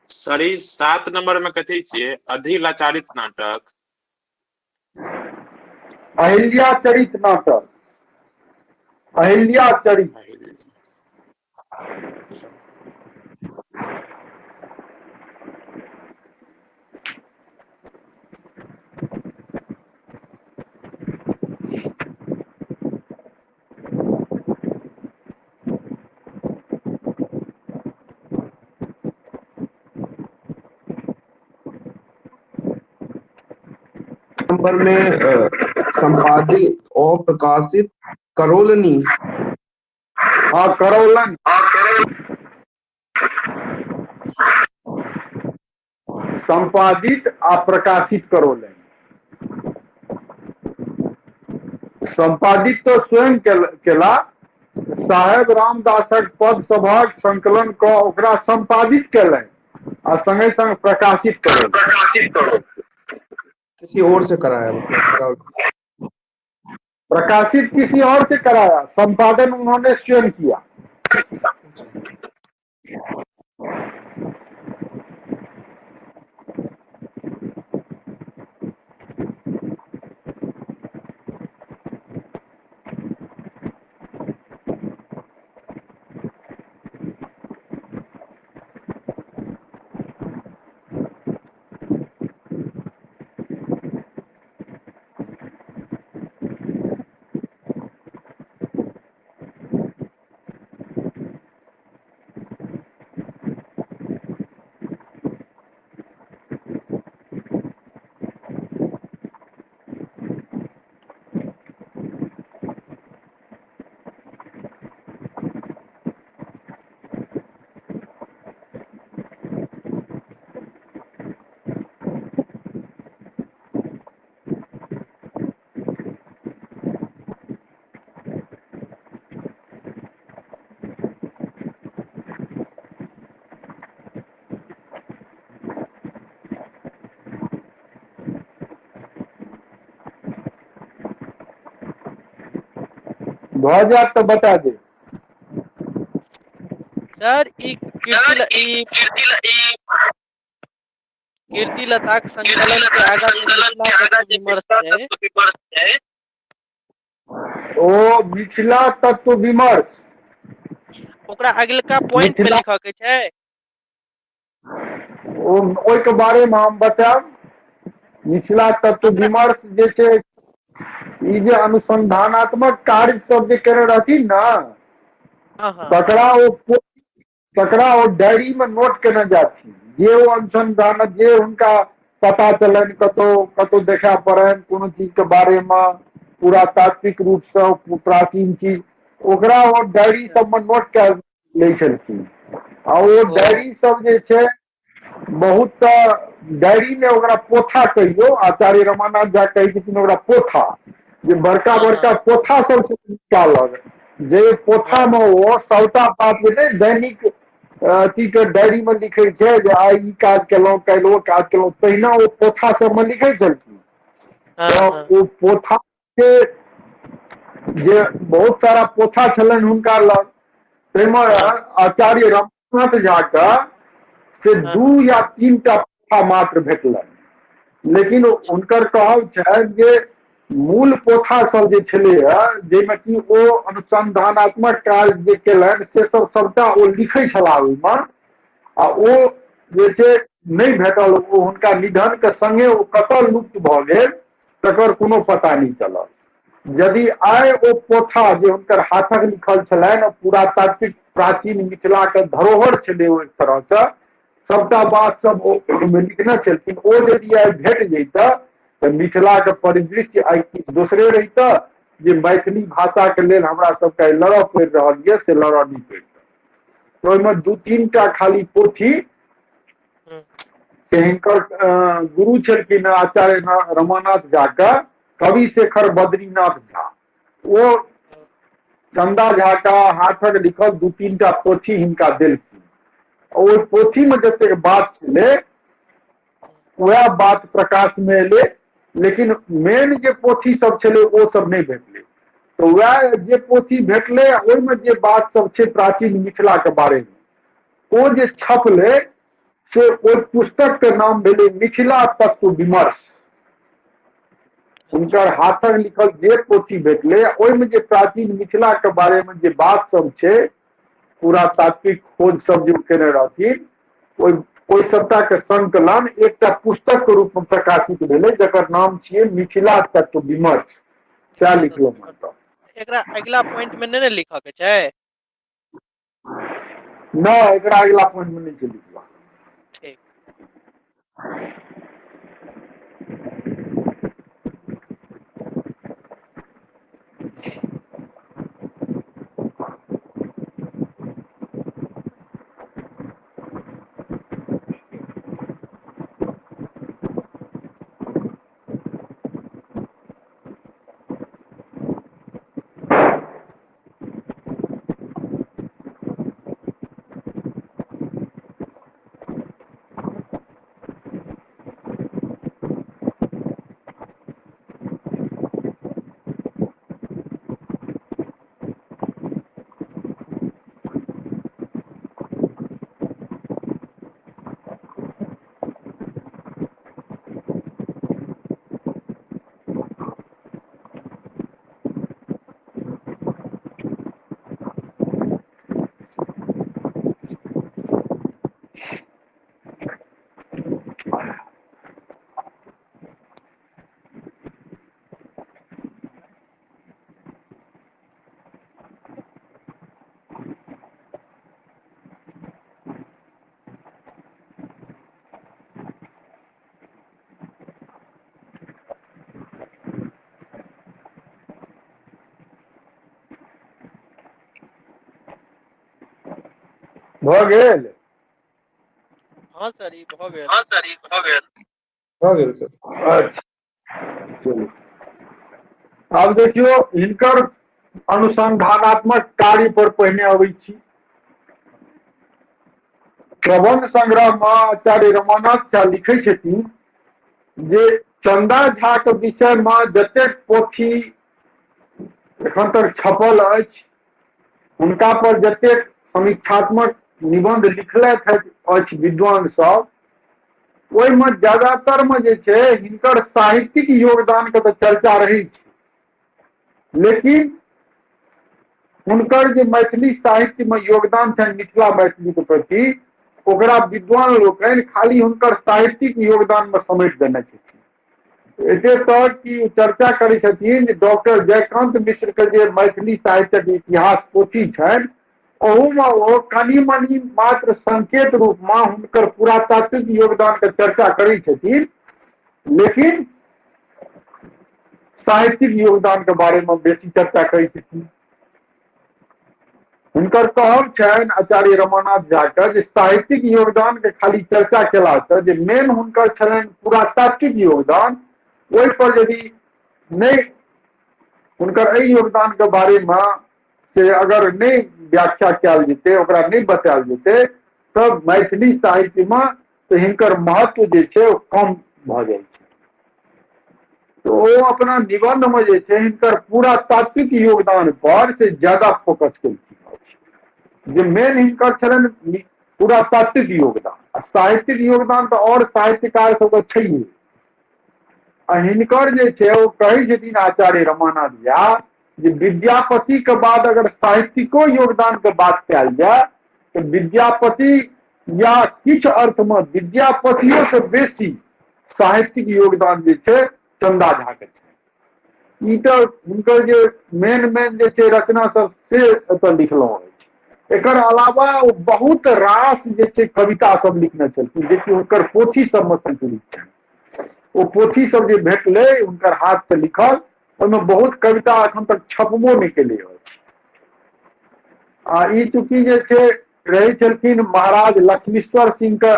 सर ई 7 नंबर में कथी छियै? अधिलाचारित नाटक। अहिल्या चरित नाटक। अहिल्या चरित। नंबर में संपादित और प्रकाशित करोलनी। हाँ करौलन। संपादित आ प्रकाशित करौलनि। संपादित तो स्वयं केला, साहेब रामदासक पद सभक संकलन कऽ ओकरा संपादित केलनि आ संगे संग प्रकाशित करौलनि। किसी और से कराया, मतलब प्रकाशित किसी और से कराया, संपादन उन्होंने स्वयं किया। भऽ जायत तऽ बता देब। सर ई कीर्ति लताक संकलन के आगा जे मिथिला तत्व विमर्श छै, ओ मिथिला तत्व विमर्श। ओकरा अगिलका पॉइंट मे मिथिला लिखऽ के छै। ओ ओहिके बारेमे हम बतायब। मिथिला तत्व हमरा विमर्श जे छै, ई जे अनुसंधानात्मक कार्य सब जे केने रहथिन ने, हँ हँ तकरा ओ तकरा ओ डायरी मे नोट केने जाथिन। जे ओ अनुसंधान जे हुनका पता चलनि, कतहु कतहु देखा पड़नि कोनो चीजके बारेमे पुरातात्विक रूपसँ प्राचीन चीज, ओकरा ओ डायरी अच्छा सबमे नोट कए लै छलखिन। आ ओ ओ डायरी सब जे छै बहुत तऽ डायरी मे ओकरा पोथा कहियौ, आचार्य रमानाथ झा कहै छथिन ओकरा पोथा, जे बड़का हँ बड़का हँ पोथा सब छै हुनका लग, जे पोथा हँ मे ओ सबटा बात जे नहि दैनिक अथी के डायरी मे लिखै छै जे आइ ई काज केलहुँ, काल्हि ओ काज केलहुँ, तहिना ओ पोथा सबमे लिखै छलखिन। हँ तऽ हँ ओ पोथा के जे बहुत सारा पोथा छलनि हुनका लग, ताहिमे हँ आचार्य रमानाथ झा के से हँ 2 या 3 टा पोथा मात्र भेटलनि। लेकिन अच्छा हुनकर कहब छनि जे मूल पोथा सब जे छलैया, जाहिमे कि ओ अनुसंधानात्मक कार्य जे केलनि से सब सबटा ओ लिखै छलाह ओहिमे, आ ओ जे छै नहि भेटल। ओ हुनका निधन के संगे ओ कतऽ लुप्त भऽ गेल तकर कोनो पता नहि चलल। यदि आइ ओ पोथा जे हुनकर हाथक लिखल छलनि, पुरातात्विक प्राचीन मिथिला के धरोहर छलै, ओ एक तरहसँ सबटा बात सब ओ ओहिमे लिखने छलखिन, ओ यदि आइ भेट जैतऽ तऽ मिथिला के परिदृश्य आइ किछु दोसरे रहितऽ। जे मैथिली भाषा के लेल हमरा सबके आइ लड़ऽ पड़ि रहल यऽ से लड़ऽ नहि पड़ितै। ओहिमे 2-3 टा खाली पोथी हूँ से हिनकर गुरु छलखिन आचार्य रमानाथ झा के कवि शेखर बद्रीनाथ झा, ओ चंदा झा का हाथक लिखल 2-3 टा पोथी हिनका देलखिन। ओहि पोथी मे जतेक बात छलै वएह बात प्रकाश मे एलै, लेकिन मेन जे पोथी सब छलै ओ सब नहि भेटलै। तऽ वएह जे पोथी भेटलै ओहिमे जे बात सब छै प्राचीन मिथिला के बारे मे, ओ जे छपलै से ओहि पुस्तक के नाम भेलै मिथिला तत्व विमर्श। अच्छा हुनकर हाथक लिखल जे पोथी भेटलै ओहिमे जे प्राचीन मिथिला के बारे मे जे बात सब छै, पुरातात्विक खोज सब जे केने रहथिन, ओहि ओहि सबटा के संकलन एकटा पुस्तक के रूप में प्रकाशित भेलै, जकर नाम छियै मिथिला तत्व विमर्श। सएह मिथिला तत्व लिखलहुँ विमर्श। हँ। एकरा अगिला पॉइंट मे नहि ने लिखऽ के छै? नहि, एकरा अगिला पॉइंट मे नहि छै लिखला। ठीक। भऽ गेल? हँ सर, ई भऽ गेल। हँ सर, ई भऽ गेल। भऽ गेल सर। अच्छा चलू, आब देखियौ हिनकर अनुसंधानात्मक कार्य पर पहिने अबै छी। प्रबंध संग्रह मे आचार्य रमानाथ झा लिखै छथिन जे चंदा झा के विषय मे जतेक पोथी एखन तक छपल अछि, हुनका पर जतेक समीक्षात्मक निबंध लिखलथि अछि विद्वान सब, ओहिमे ज्यादातर मे जे छै हिनकर साहित्यिक योगदान के तऽ चर्चा रहै छै, लेकिन हुनकर जे मैथिली साहित्यमे योगदान छनि मिथिला मैथिलीके प्रति, ओकरा विद्वान लोकनि खाली हुनकर साहित्यिक योगदानमे समेट देने छथिन। एते तक कि चर्चा करै छथिन जे डॉक्टर जयकांत मिश्र के जे मैथिली साहित्यक इतिहास पोथी छनि, ओहूमे ओ कनि मनि मात्र संकेत रूपमे हुनकर पुरातात्विक योगदानके चर्चा करै छथिन, लेकिन साहित्यिक योगदानके बारेमे बेसी चर्चा करै छथिन। हुनकर कहब छनि आचार्य रमानाथ झा के जे साहित्यिक योगदान के खाली चर्चा केलासँ जे मेन हुनकर छलनि पुरातात्विक योगदान, ओहि पर यदि नहि हुनकर एहि योगदान के बारेमे से अगर नहि व्याख्या कयल जेतै, ओकरा नहि बतायल जेतै, तब मैथिली साहित्यमे तऽ हिनकर महत्व जे छै ओ कम भऽ जाइ छै। तऽ ओ अपना निबन्धमे जे छै हिनकर पुरातात्विक योगदान पर से ज्यादा फोकस केलखिन अछि, जे मेन हिनकर छलनि पुरातात्विक योगदान, आ साहित्यिक योगदान तऽ आओर साहित्यकार सबके छैहे। आ हिनकर जे छै ओ कहै छथिन आचार्य रमानाथ झा जे विद्यापति के बाद अगर साहित्यिको योगदान के बात कयल जाय तऽ विद्यापति या किछु अर्थमे विद्यापतियो से बेसी साहित्यिक योगदान जे छै चंदा झा के छै। ई तऽ हुनकर जे मेन मेन जे छै रचना सब से एतऽ लिखलहुँ अछि। एकर अलावा ओ बहुत रास जे छै कविता सब लिखने छलखिन, जेकि हुनकर पोथी सबमे संकलित छनि। ओ पोथी सब जे भेटलै हुनकर हाथ से लिखल, ओहिमे बहुत कविता एखन तक छपबो नहि केलै अछि। आ ई चूँकि जे छै रहै छलखिन महाराज लक्ष्मीश्वर सिंह के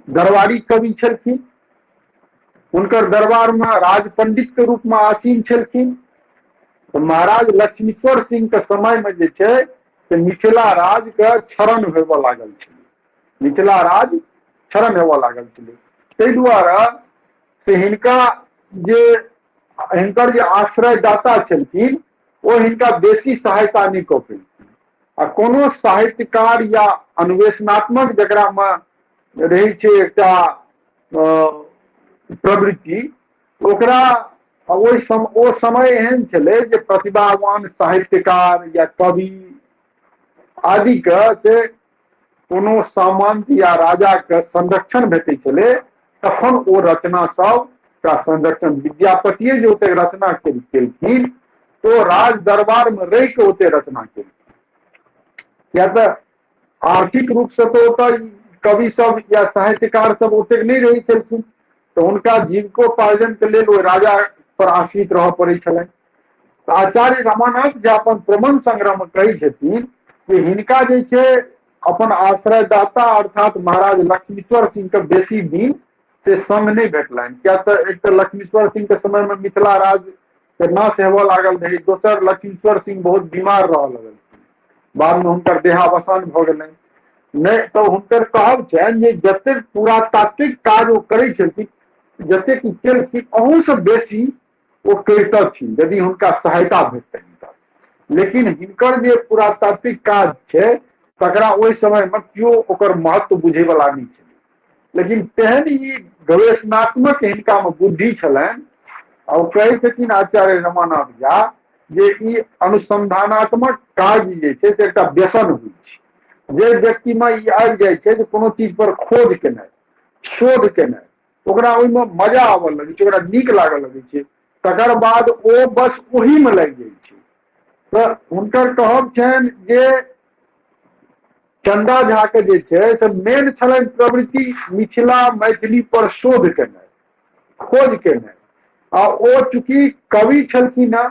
दरबारी कवि छलखिन, हुनकर दरबार में राज पंडित के रूप में आसीन छलखिन। तऽ महाराज लक्ष्मीश्वर सिंह के समय में जे छै से मिथिला राज के क्षरण होबऽ लागल छलै, मिथिला राज क्षरण होबऽ लागल छलै। ताहि दुआरे से हिनका जे हिनकर जे आश्रयदाता छलखिन ओ हिनका बेसी सहायता नहि कऽ पेलखिन। आ कोनो साहित्यकार या अन्वेषणात्मक जकरामे रहै छै एकटा प्रवृत्ति, ओकरा ओहि सम ओ समय एहन छलै जे प्रतिभावान साहित्यकार या कवि आदिके से कोनो सामंत या राजाके संरक्षण भेटै छलै, तखन ओ रचना सब का संरक्षण। विद्यापतिये जे ओते रचना केलखिन तो राज दरबार में रहि के ओते रचना केलखिन, किया तऽ आर्थिक रूप से तो ओतऽ कवि सब या साहित्यकार सब ओतेक नहि रहै छलखिन, तऽ हुनका जीविकोपार्जन के लेल ओहि राजा पर आश्रित रहऽ पड़ै छलनि। तऽ आचार्य रमानाथ झा अपन प्रबंध संग्रह में कहै छथिन जे हिनका जे छै अपन आश्रयदाता अर्थात महाराज लक्ष्मीश्वर सिंह के बेसी दिन से संग नहि भेटलनि, किया तऽ एक तऽ लक्ष्मीश्वर सिंह के समय में मिथिला राज के नाश हेबऽ लागल रहै, दोसर लक्ष्मीश्वर सिंह बहुत बीमार रहऽ लगलखिन, बाद में हुनकर देहावसान भऽ गेलनि। नहि तऽ हुनकर कहब छनि जे जतेक पुरातात्विक काज ओ करै छलखिन, जतेक केलखिन, अहूसँ बेसी ओ करितथिन यदि हुनका सहायता भेटतनि तऽ। लेकिन हिनकर जे पुरातात्विक काज छै तकरा ओहि समयमे केओ ओकर महत्व बुझैवला नहि छलै, लेकिन तेहन ई गवेषणात्मक हिनकामे बुद्धि छलनि। आ ओ कहै छथिन आचार्य रमानाथ झा जे ई अनुसंधानात्मक काज जे छै से एकटा व्यसन होइ छै, जे व्यक्तिमे ई आबि जाइ छै जे कोनो चीज पर खोज केनाइ, शोध केनाइ, ओकरा ओहिमे मजा आबऽ लगै छै, ओकरा नीक लागऽ लगै छै, तकर बाद ओ बस ओहीमे लागि जाइ छै। तऽ हुनकर कहब छनि जे चंदा झा के जे छै से मेन छलनि प्रवृत्ति मिथिला मैथिली पर शोध केनाइ, खोज केनाइ, आ ओ चूँकि कवि छलखिन हेँ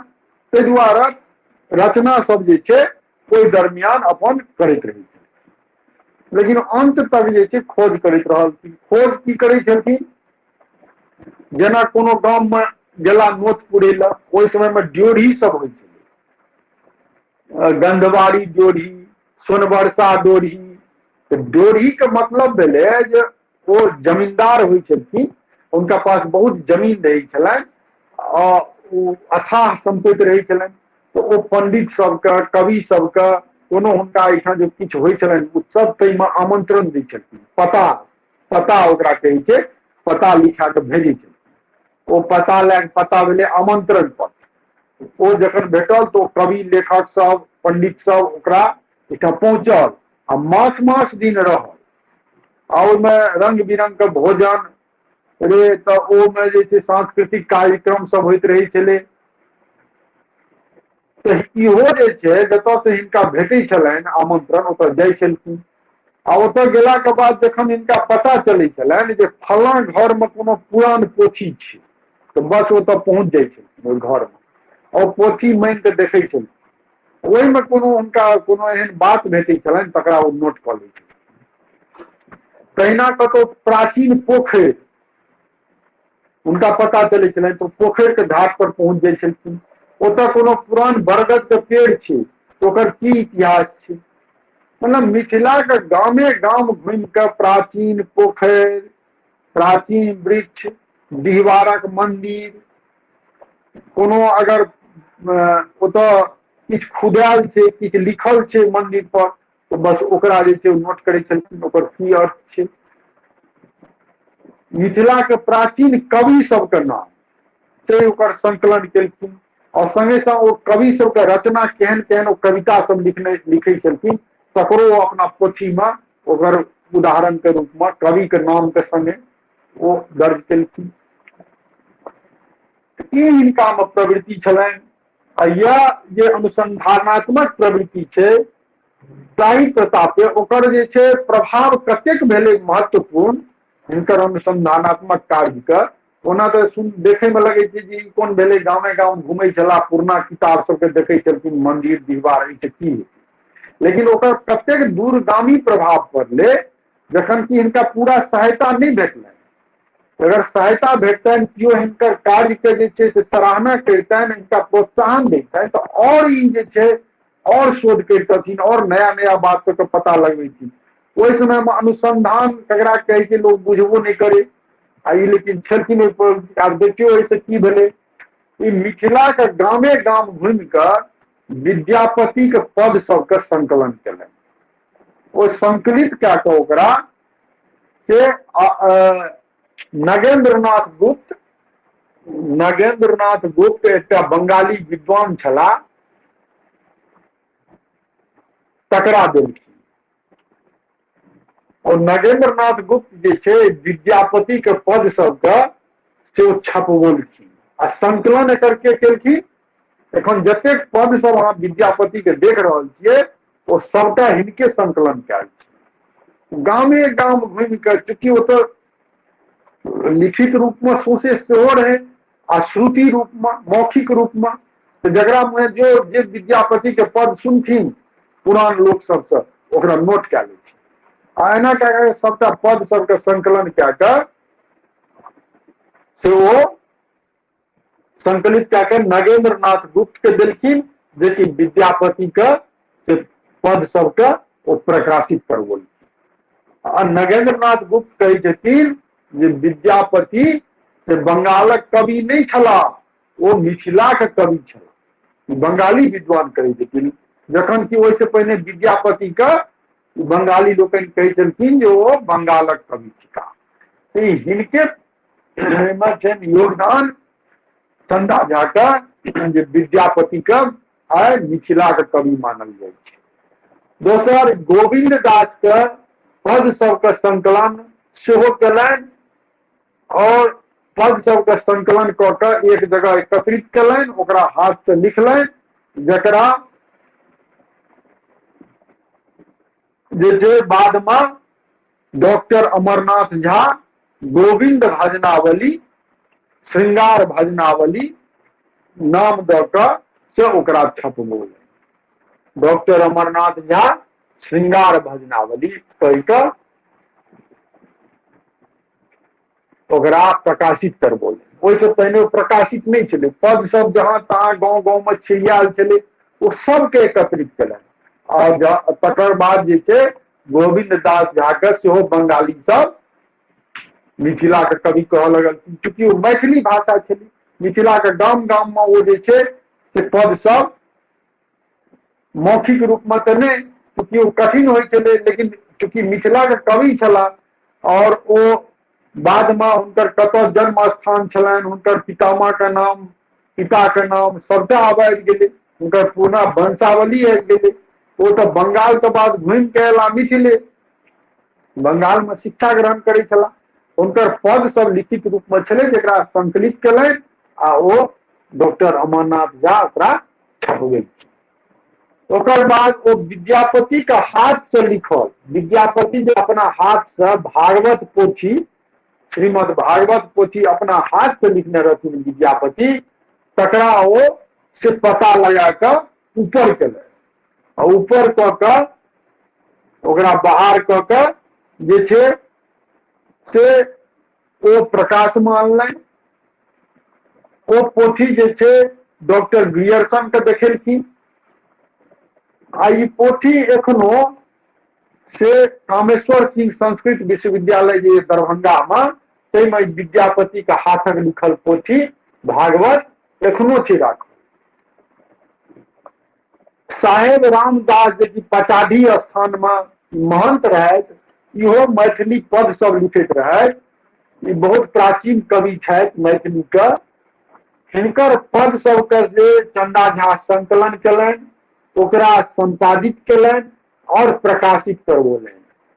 ताहि दुआरे रचना सब जे छै ओहि दरमियान अपन करैत रहै छलखिन, लेकिन अंत तक जे छै खोज करैत रहलखिन। खोज की करै छलखिन, जेना कोनो गाममे गेला नोत पुरै लए, ओहि समयमे ड्योढ़ी सब होइ छलै, गंधवारी ड्योढ़ी, सोनबरसा ड्योढ़ी। तऽ ड्योढ़ीके मतलब भेलै जे ओ जमींदार होइ छलखिन, हुनका पास बहुत जमीन रहै छलनि आ ओ अथाह सम्पत्ति रहै छलनि, तऽ ओ पंडित सबके, कवि सबके कोनो हुनका एहिठाम जे किछु होइ छलनि उत्सव, ताहिमे आमंत्रण दै छलखिन। पता पता ओकरा कहै छै, पता लिखा कऽ भेजै छलखिन। ओ पता लए कऽ, पता भेलै आमंत्रण पत्र। ओ जखन भेटल तऽ ओ कवि लेखक सब, पंडित सब ओकरा एकटा पहुँचल आ मास मास दिन रहल आ ओहिमे रंग बिरंग के भोजन रे, तऽ ओहिमे जे छै सांस्कृतिक कार्यक्रम सब होइत रहै छलै। तऽ इहो जे छै जतऽ से हिनका भेटै छलनि आमंत्रण ओतऽ जाइ छलखिन आ ओतऽ गेलाके बाद जखन हिनका पता चलै छलनि जे फलां घरमे कोनो पुरान पोथी छै तऽ बस ओतऽ पहुँच जाइ छलखिन ओहि घरमे और पोथी मांगि कऽ देखै छलखिन, ओहिमे कोनो हुनका कोनो एहन बात भेटै छलनि तकरा ओ नोट कऽ लै छलखिन। तहिना कतहु प्राचीन पोखरि हुनका पता चलै छलनि तऽ पोखरि के घाट पर पहुँच जाइ छलखिन। ओतऽ कोनो पुरान बरगद के पेड़ छै ओकर की इतिहास छै, मतलब मिथिला के गामे गाम घुमि कऽ प्राचीन पोखरि, प्राचीन वृक्ष, डिहबारक मंदिर, कोनो अगर ओतऽ किछु खुदायल छै, किछु लिखल छै मंदिर पर, तऽ बस ओकरा जे छै नोट करै छलखिन ओकर की अर्थ छै। मिथिला के प्राचीन कवि सबके नाम से ओकर संकलन केलखिन और संगे संग ओ कवि सबके रचना केहन केहन ओ कविता सब लिखै छलखिन तकरो ओ अपना पोथी में ओकर उदाहरण के रूप में कवि के नाम के संगे ओ दर्ज केलखिन। ई हिनका में प्रवृत्ति छलनि आ यह जे अनुसंधानात्मक प्रवृत्ति छै ताहि प्रतापे ओकर जे छै प्रभाव कतेक भेलै महत्वपूर्ण हिनकर अनुसंधानात्मक कार्य के। ओना तऽ देखे में लगै छै जे ई कोन भेलै, गामे गाम घुमै छलाह, पुरना किताब सबके देखै छलखिन, मंदिर दीवार एहिसँ की हेतै, लेकिन ओकर कतेक दूरगामी प्रभाव पड़लै जखन कि हिनका पूरा सहायता नहि भेटलनि। अगर सहायता भेटतनि, केओ हिनकर कार्यके जे छै से सराहना करितनि, हिनका प्रोत्साहन दैतनि, तऽ आओर ई जे छै और शोध करितथिन और नया नया बात सबके पता लगबैथिन। ओहि समय में अनुसंधान ककरा कहै छै लोग बुझबो नहि करे, आ ई लेकिन छलखिन ओहि पर। आब देखियौ एहिसँ की भेलै, ई मिथिला के गामे गाम घुमि कऽ विद्यापति के पद सबके संकलन केलनि। ओ संकलित कए कऽ ओकरा से नगेंद्रनाथ गुप्त, नगेंद्रनाथ गुप्त एकटा बंगाली विद्वान छलाह, तकरा देलखिन। और नगेंद्रनाथ गुप्त जे छै विद्यापति के पद सबके से ओ छपबौलखिन आ संकलन एकर के केलखिन। एखन जतेक पद सब अहाँ विद्यापति के देख रहल छियै ओ सबटा हिनके संकलन कयल छै। गामे गाम घुमि कऽ, चूँकि ओतऽ लिखित रूप में सौंसे सेहो रहै आ श्रुति रूप में, मौखिक रूप में, तऽ जकरा मुँहे जो जे विद्यापति के पद सुनथिन पुरान लोक सबसँ ओकरा नोट कए लेथिन आ एना कए कऽ सबटा पद सबके संकलन कए कऽ से ओ संकलित कए कऽ नगेंद्र नाथ गुप्त के देलखिन, जेकि विद्यापति के से पद सबके ओ प्रकाशित करबौलखिन। आ नगेंद्र नाथ गुप्त कहै छथिन जे विद्यापति से बंगालक कवि नहि छलाह, ओ मिथिलाक कवि छलाह। बंगाली विद्वान कहै छथिन, जखन कि ओहिसँ पहिने विद्यापति के बंगाली लोकनि कहै छलखिन जे ओ बंगालक कवि थिकाह। तऽ हिनके एहिमे छनि योगदान चंदा झा के जे विद्यापति के आइ मिथिलाक कवि मानल जाइ छै। दोसर गोविन्द दास के पद सबके संकलन सेहो केलनि और पद सबके संकलन कऽ कऽ एक जगह एकत्रित केलनि, ओकरा हाथ से लिखलनि, जकरा जे छै बादमे डॉक्टर अमरनाथ झा गोविन्द भजनावली, श्रृंगार भजनावली नाम दऽ कऽ से ओकरा छपबौलनि। डॉक्टर अमरनाथ झा श्रृंगार भजनावली कहि कऽ ओकरा प्रकाशित करबौलनि। ओहिसँ पहिने ओ प्रकाशित नहि छलै। पद सब जहाँ तहाँ गाँव गाँवमे छिड़ियाल छलै ओ सबके एकत्रित केलनि और तकर बाद जे छै गोविन्द दास झा के सेहो बंगाली सब मिथिला के कवि कहऽ लगलखिन। चूँकि ओ मैथिली भाषा छलै, मिथिला के गाम गाम में ओ जे छै से पद सब मौखिक रूप में तऽ नहि, चूँकि ओ कठिन होइ छलै, लेकिन चूँकि मिथिला के कवि छलाह और ओ बाद में हुनकर कतऽ जन्म स्थान छलनि, हुनकर पितामह के नाम, पिता के नाम सबटा आब आबि गेलै, हुनकर पूरा वंशावली आबि गेलै। ओ तऽ बंगाल के बाद घुमि के एला मिथिले, बंगाल मे शिक्षा ग्रहण करै छलाह। हुनकर पद सब लिखित रूप मे छलै, जकरा संकलित केलनि आ ओ डॉक्टर अमरनाथ झा ओकरा छपबेलखिन। ओकर बाद ओ विद्यापति के हाथ से लिखल, विद्यापति जे अपना हाथ से भागवत पोथी, श्रीमद् भागवत पोथी अपना हाथ से लिखने रहथिन विद्यापति, तकरा ओ से पता लगा कऽ ऊपर केलनि आ ऊपर कऽ कऽ ओकरा बाहर कऽ कऽ जे छै से ओ प्रकाशमे अनलनि। ओ पोथी जे छै डॉक्टर ग्रियर्सन के देखेलखिन आ ई पोथी एखनो से कामेश्वर सिंह संस्कृत विश्वविद्यालय जे दरभंगा मे, ताहिमे विद्यापति के हाथक लिखल पोथी भागवत एखनो छै राखल। साहेब रामदास जे कि पचाढ़ी स्थान मे महंत रहथि, इहो मैथिली पद सब लिखैत रहथि। ई बहुत प्राचीन कवि छथि मैथिली के। हिनकर पद सबके जे चंदा झा संकलन केलनि, ओकरा संपादित केलनि और प्रकाशित करबौलनि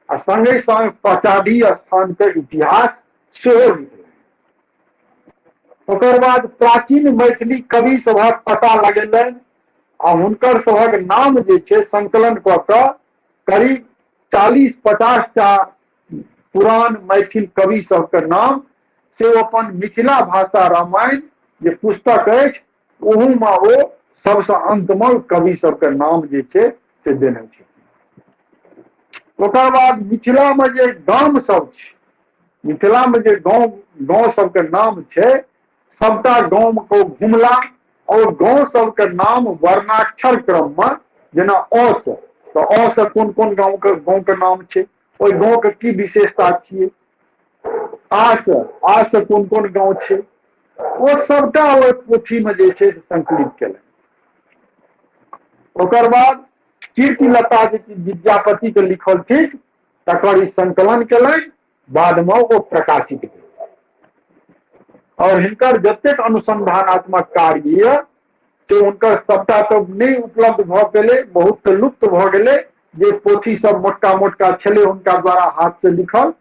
आ संगे संग पचाढ़ी स्थान के इतिहास सेहो लिखलनि। ओकर बाद प्राचीन मैथिली कवि सभक पता लगेलनि आ हुनकर सभक नाम जे छै संकलन कऽ कऽ करीब 40-50 टा पुरान मैथिल कवि सबके नाम से ओ अपन मिथिला भाषा रामायण जे पुस्तक अछि ओहूमे ओ सबसँ अन्तमे कवि सबके नाम जे छै से देने छै। ओकर बाद मिथिलामे जे गाम सब छै, मिथिलामे जे गाँव गाँव सबके नाम छै, सबटा गाँवमे ओ घुमला और गाँव सबके नाम वर्णाक्षर क्रममे, जेना अ से तऽ अ से कोन कोन गाँवके नाम छै, ओहि गाँवके की विशेषता छियै, आ से, आ से कोन कोन गाँव छै, ओ सबटा ओहि पोथीमे जे छै से संकलित केलनि। ओकर बाद कीर्तिलता जे कि विद्यापति के लिखल थिक तकर ई संकलन केलनि, बादमे ओ प्रकाशित भेल। और हिनकर जतेक अनुसंधानात्मक कार्य यऽ से हुनकर सबटा तऽ नहि उपलब्ध भऽ पेलै, बहुत तऽ लुप्त भऽ गेलै जे पोथी सब मोटका मोटका छलै हुनका द्वारा हाथ से लिखल।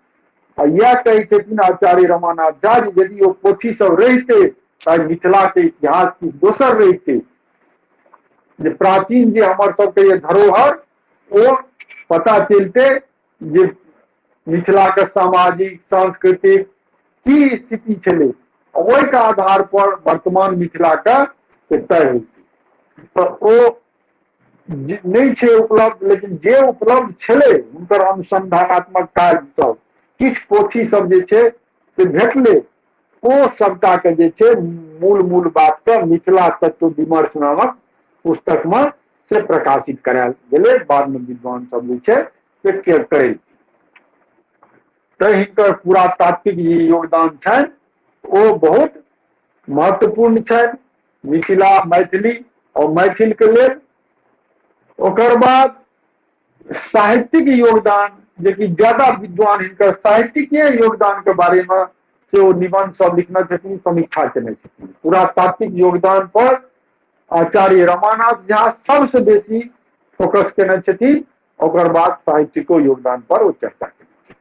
आ इएह कहै छथिन आचार्य रमानाथ झा जे यदि ओ पोथी सब रहितै तऽ मिथिला के इतिहास किछु दोसर रहितै, जे प्राचीन जे हमर सबके ये धरोहर ओ पता चलते जे मिथिला के सामाजिक सांस्कृतिक की स्थिति छलै, ओहिके आधार पर वर्तमान मिथिला के तय होइतै। तऽ ओ नहि छै उपलब्ध, लेकिन जे उपलब्ध छलै हुनकर अनुसंधानात्मक कार्य सब किछु पोथी सब जे छै से भेटलै, ओ सबटा के जे छै मूल मूल बात के मिथिला तत्व विमर्श नामक पुस्तक में से प्रकाशित करायल गेलै। बाद में विद्वान सब जे छै से करै तऽ हिनकर पुरातात्विक जे योगदान छनि ओ बहुत महत्वपूर्ण छनि मिथिला मैथिली और मैथिल के लेल। ओकर बाद साहित्यिक योगदान, जे कि ज्यादा विद्वान हिनकर साहित्यिक योगदान के बारे में से ओ निबंध सब लिखने छथिन, समीक्षा केने छथिन। पुरातात्विक योगदान पर आचार्य रमानाथ झा सबसे बेसी फोकस केने छथिन, ओकर बाद साहित्यिको योगदान पर ओ चर्चा केने छथिन।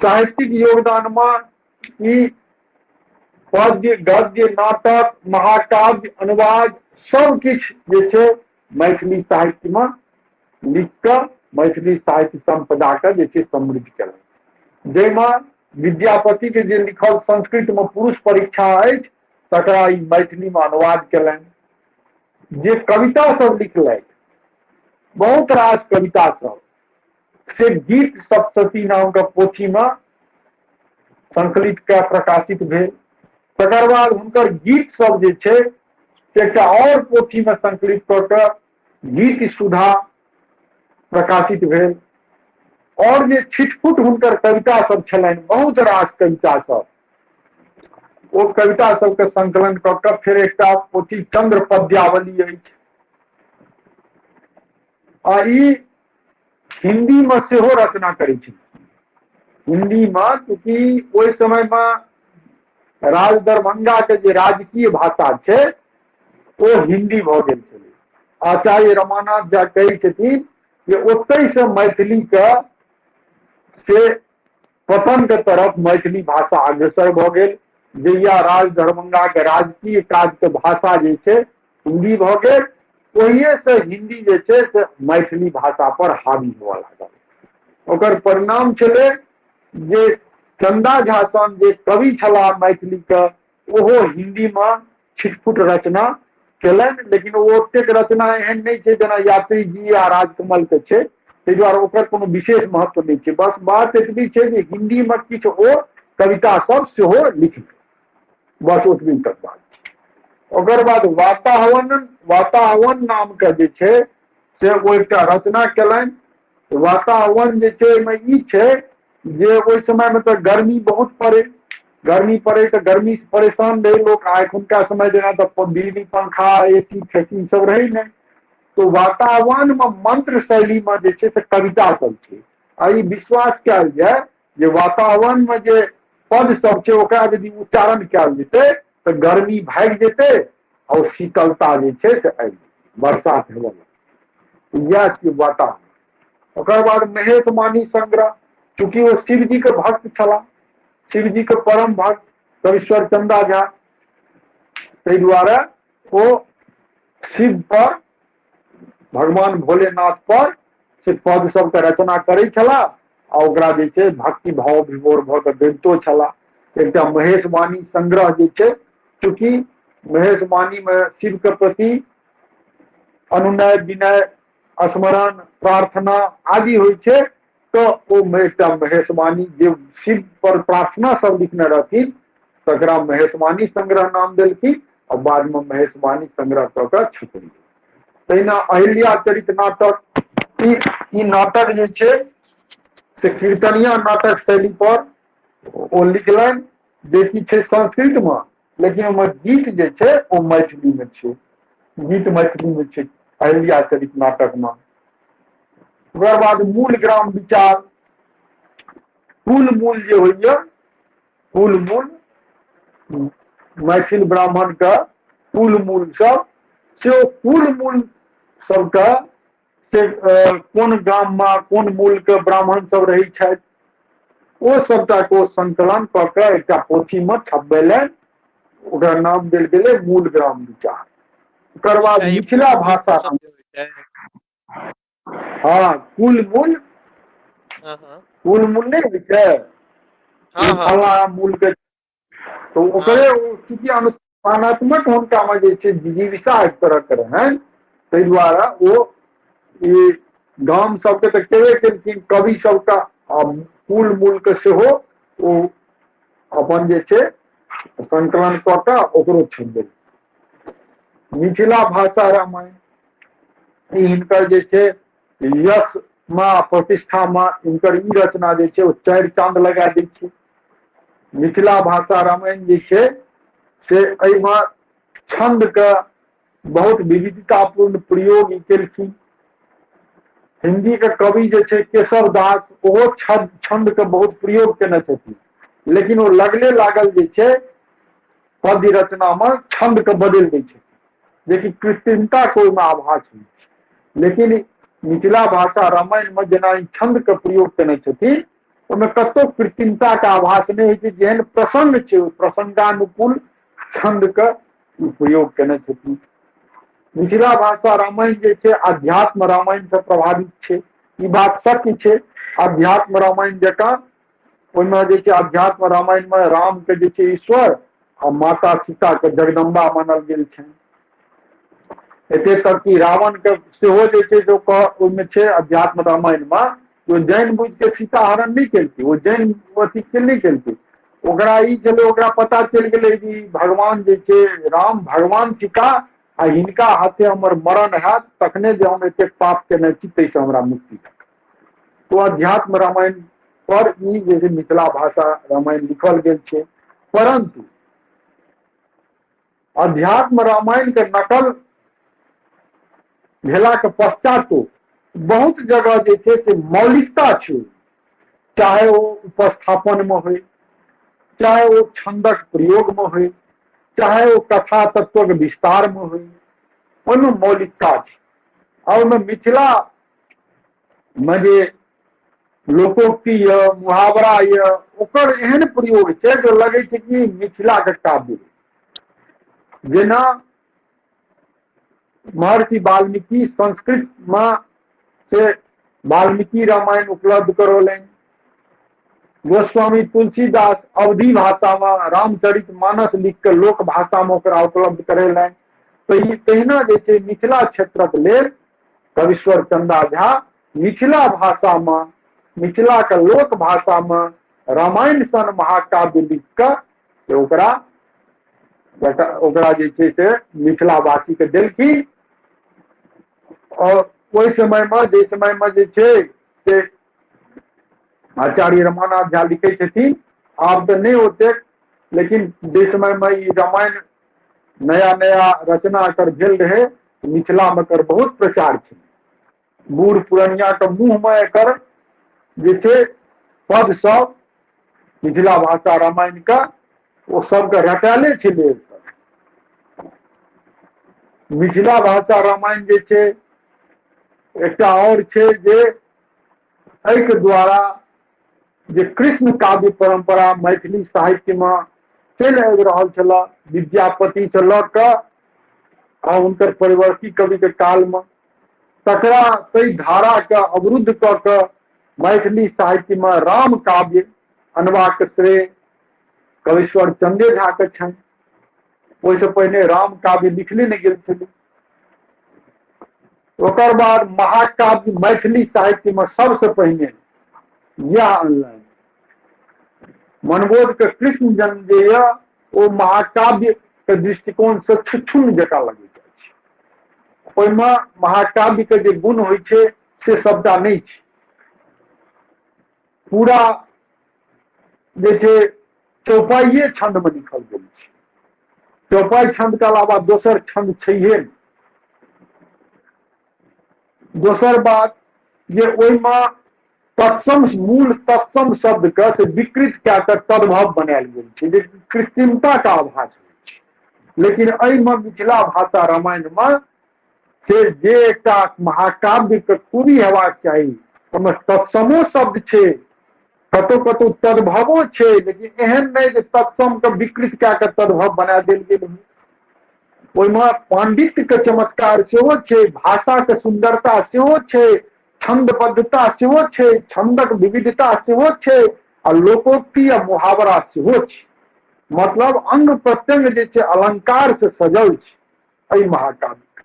साहित्यिक योगदान में ई पद्य गद्य नाटक महाकाव्य अनुवाद सब किछु जे छै मैथिली साहित्य में लिख कऽ मैथिली साहित्य संपदा के जे छै समृद्ध केलनि, जाहिमे विद्यापति के जे लिखल संस्कृत में पुरुष परीक्षा अछि तकरा ई मैथिली में अनुवाद केलनि। जे कविता सब लिखलथि बहुत रास कविता सब से गीत सप्तशती नाम के पोथी में संकलित कऽ प्रकाशित भेल। तकर बाद हुनकर गीत सब जे छै से एकटा और पोथी में संकलित कऽ कऽ गीत सुधा प्रकाशित भेल। और जे छिटफुट हुनकर कविता सब छलनि, बहुत रास कविता सब, ओ कविता सबके संकलन कऽ कऽ फेर एकटा पोथी चंद्र पद्यावली अछि। आ ई हिंदी में सेहो रचना करै छै। हिंदी में चूँकि ओहि समय में राज दरभंगा के जे राजकीय भाषा छै ओ हिंदी भऽ गेल छलै, आचार्य रमानाथ झा कहै छथिन जे ओतहि से मैथिली के से पतन के तरफ मैथिली भाषा अग्रसर भऽ गेल। जहिया राज दरभंगा के राजकीय काज के भाषा जे छै हिन्दी भऽ गेल, ओहिए से हिन्दी जे छै से मैथिली भाषा पर हावी हुअ लागल। ओकर परिणाम छलै जे चंदा झा सन जे कवि छलाह मैथिली के, ओहो हिन्दी मे छिटफुट रचना केलनि, लेकिन ओ ओतेक रचना एहन नहि छै जेना यात्री जी आ राजकमल के छै, ताहि दुआरे ओकर कोनो विशेष महत्व नहि छै। बस बात एतबी छै जे हिन्दी मे किछु ओ कविता सब सेहो लिखलनि, बस ओतबी तक बात छै। ओकर बाद वाताहवन, वाताहवन नाम के जे छै से ओ एकटा रचना केलनि। वाताहवन जे छै ओहिमे ई छै जे ओहि समय मे तऽ गर्मी बहुत पड़ै, गर्मी पड़ै तऽ गर्मी से परेशान रहै लोक। आ एखुनका समय जेना तऽ बिजली पंखा ए सी फेसी सब रहै नहि, तो वातावरण मे मंत्र शैली मे जे छै से कविता सब छै। आ ई विश्वास कयल जाय जे वातावरण मे जे पद सब छै ओकरा यदि उच्चारण कयल जेतै तऽ गर्मी भागि जेतै और शीतलता जे छै से आबि जेतै, बरसात हेबऽ लगतै। इएह छियै वातावरण। ओकर बाद महेश मानी संग्रह, चूँकि ओ शिवजी के भक्त छलाह, शिवजी के परम भक्त कविश्वर चंदा झा, ताहि दुआरे ओ शिव पर, भगवान भोलेनाथ पर से पद सबके रचना करै छलाह आ ओकरा जे छै भक्ति भाव विभोर भऽ कऽ गबितो छलाह। एकटा महेश वाणी संग्रह जे छै, चूँकि महेश वाणी मे शिव के प्रति अनुनय विनय स्मरण प्रार्थना आदि होइ छै, तऽ ओ एकटा महेशवाणी जे शिव पर प्रार्थना सब लिखने रहथिन तकरा महेशवाणी संग्रह नाम देलखिन आ बाद मे महेशवाणी संग्रह कऽ कऽ छपलखिन। तहिना अहिल्या चरित नाटक, ई नाटक जे छै से कीर्तनिया नाटक शैली पर ओ लिखलनि, जे कि छै संस्कृत मे, लेकिन ओहिमे गीत जे छै ओ मैथिली मे छै, गीत मैथिली मे छै अहिल्या चरित नाटक मे। ओकर बाद मूल ग्राम विचार, कुल मूल जे होइया, कुल मूल मैथिल ब्राह्मण के कुल मूल सब, से ओ कुल मूल सबके से कोन गाम मे कोन मूल के ब्राह्मण सब रहै छथि, ओ सबटा के ओ संकलन कऽ के एकटा पोथी मे छपबेलनि, ओकरा नाम देल गेलै मूल ग्राम विचार। ओकर बाद मिथिला भाषा, हाँ कुल मूल, कुल मूल नहि होइ छै फलना मूल के, तो ओकरे ओ चूँकि अनुष्ठानात्मक हुनका मे जे छै जिजीविषा एक तरह के रहनि, ताहि दुआरे ओ ई गाम सबके तऽ केबे केलखिन, कवि सबके आ कुल मूल के सेहो ओ अपन जे छै संकलन कऽ कऽ ओकरो छपबेलखिन। मिथिला भाषा रामायण, ई हिनकर जे छै यश मे प्रतिष्ठा मे हिनकर ई रचना जे छै ओ चारि चांद लगा दै छै। मिथिला भाषा रामायण जे छै से एहिमे छंद के बहुत विविधतापूर्ण प्रयोग ई केलखिन। हिंदी के कवि जे छै केशव दास, ओहो छंद के बहुत प्रयोग केने छथिन, लेकिन ओ लगले लागल जे छै पद्य रचना मे छंद के बदलि दै छथिन, जेकि कृत्रिमता के ओहिमे आभास होइ छै। लेकिन मिथिला भाषा रामायण मे जेना ई छंद के प्रयोग केने छथिन ओहिमे कतहु कृत्रिमता के आभास नहि होइ छै, जेहन प्रसंग छै ओहि प्रसंगानुकूल छंद के प्रयोग केने छथिन। मिथिला भाषा रामायण जे छै अध्यात्म रामायण से प्रभावित छै, ई बात सत्य छै। अध्यात्म रामायण जकाँ ओहिमे जे छै अध्यात्म रामायण मे राम के जे छै ईश्वर आ माता सीता के जगदम्बा मानल गेल छनि। एते तक कि रावण के सेहो जे छै से ओहिमे छै अध्यात्म रामायण मे, ओ जानि बुझि के सीता हरण नहि केलकै, ओ जानि अथी के नहि केलकै, ओकरा ई छलै, ओकरा पता चलि गेलै कि भगवान जे छै राम भगवान थिका आ हिनका हाथे हमर मरण हैत, तखने जे हम एतेक पाप केने छी ताहिसँ हमरा मुक्ति भेटत। तो अध्यात्म रामायण पर ई जे छै मिथिला भाषा रामायण लिखल गेल छै। परंतु अध्यात्म रामायण के नकल भेला के पश्चातो बहुत जगह जे छै से मौलिकता छै, चाहे ओ उपस्थापन में होय, चाहे ओ छंदक प्रयोग में होय, चाहे ओ कथा तत्वक विस्तार में होय, ओहिमे मौलिकता छै। आ ओहिमे मिथिला मे जे लोकोक्ति यऽ, मुहावरा यऽ, ओकर एहन प्रयोग छै जे लगै छै कि मिथिलाके काव्य। जेना महर्षि वाल्मीकि संस्कृतमे से वाल्मीकि रामायण उपलब्ध करौलनि, गोस्वामी तुलसीदास अवधी भाषामे रामचरित मानस लिख कऽ लोक भाषामे ओकरा उपलब्ध करेलनि, तऽ तहिना जे छै मिथिला क्षेत्रक लेल कविश्वर चंदा झा मिथिला भाषामे, मिथिलाके लोक भाषामे रामायण सन महाकाव्य लिख कऽ से ओकरा ओकरा जे छै से मिथिलावासीके देलखिन। आओर ओहि समयमे, जाहि समयमे जे छै से आचार्य रमानाथ झा लिखै छथिन, आब तऽ नहि ओतेक, लेकिन जाहि समयमे ई रामायण नया नया रचना एकर भेल रहै, मिथिलामे एकर बहुत प्रचार छै। बूढ़ पुरनियाके मुँहमे एकर जे छै पद सब मिथिला भाषा रामायणके ओ सबके रटायले छलै। मिथिला भाषा रामायण जे छै एकटा आओर छै जे एहिके द्वारा जे कृष्ण काव्य परंपरा मैथिली साहित्यमे चलि आबि रहल छल विद्यापतिसँ लऽ कऽ आ हुनकर परिवर्ती कविके कालमे, तकरा ताहि धाराके अवरुद्ध कऽ कऽ मैथिली साहित्यमे राम काव्य अनबाक श्रेय कविश्वर चंदे झा के छनि। ओहिसँ पहिने राम काव्य लिखले नहि गेल छलै। ओकर बाद महाकाव्य मैथिली साहित्यमे सबसँ पहिने इएह अनलनि। मनबोध के कृष्ण जन्म जे यऽ ओ महाकाव्य के दृष्टिकोण से छुछुन जकाँ लगैत अछि। ओहिमे महाकाव्य के जे गुण होइ छै से सबटा नहि छै। पूरा जे छै चौपाइए छंद मे लिखल गेल छै। चौपाई छंद के अलावा दोसर छंद छैहे नहि। दोसर बात जे ओहिमे तत्सम, मूल तत्सम शब्द के से विकृत कए कऽ तद्भव बनायल गेल छै, जे कृत्रिमता के आभास होइ छै। लेकिन एहिमे मिथिला भाषा रामायण मे से जे एकटा महाकाव्य के खूबी हेबाक चाही, ओहिमे तत्समो शब्द छै, कतौ कतौ तद्भवो छै, लेकिन एहन नहि जे तत्सम के विकृत कए कऽ तद्भव बना देल गेल होइ। ओहिमे पांडित्य के चमत्कार सेहो छै, भाषा के सुंदरता सेहो छै, छंदबद्धता सेहो छै, छंदक विविधता सेहो छै, आ लोकोक्ति आ मुहावरा सेहो छै। मतलब अंग प्रत्यंग जे छै अलंकार से सजल छै एहि महाकाव्य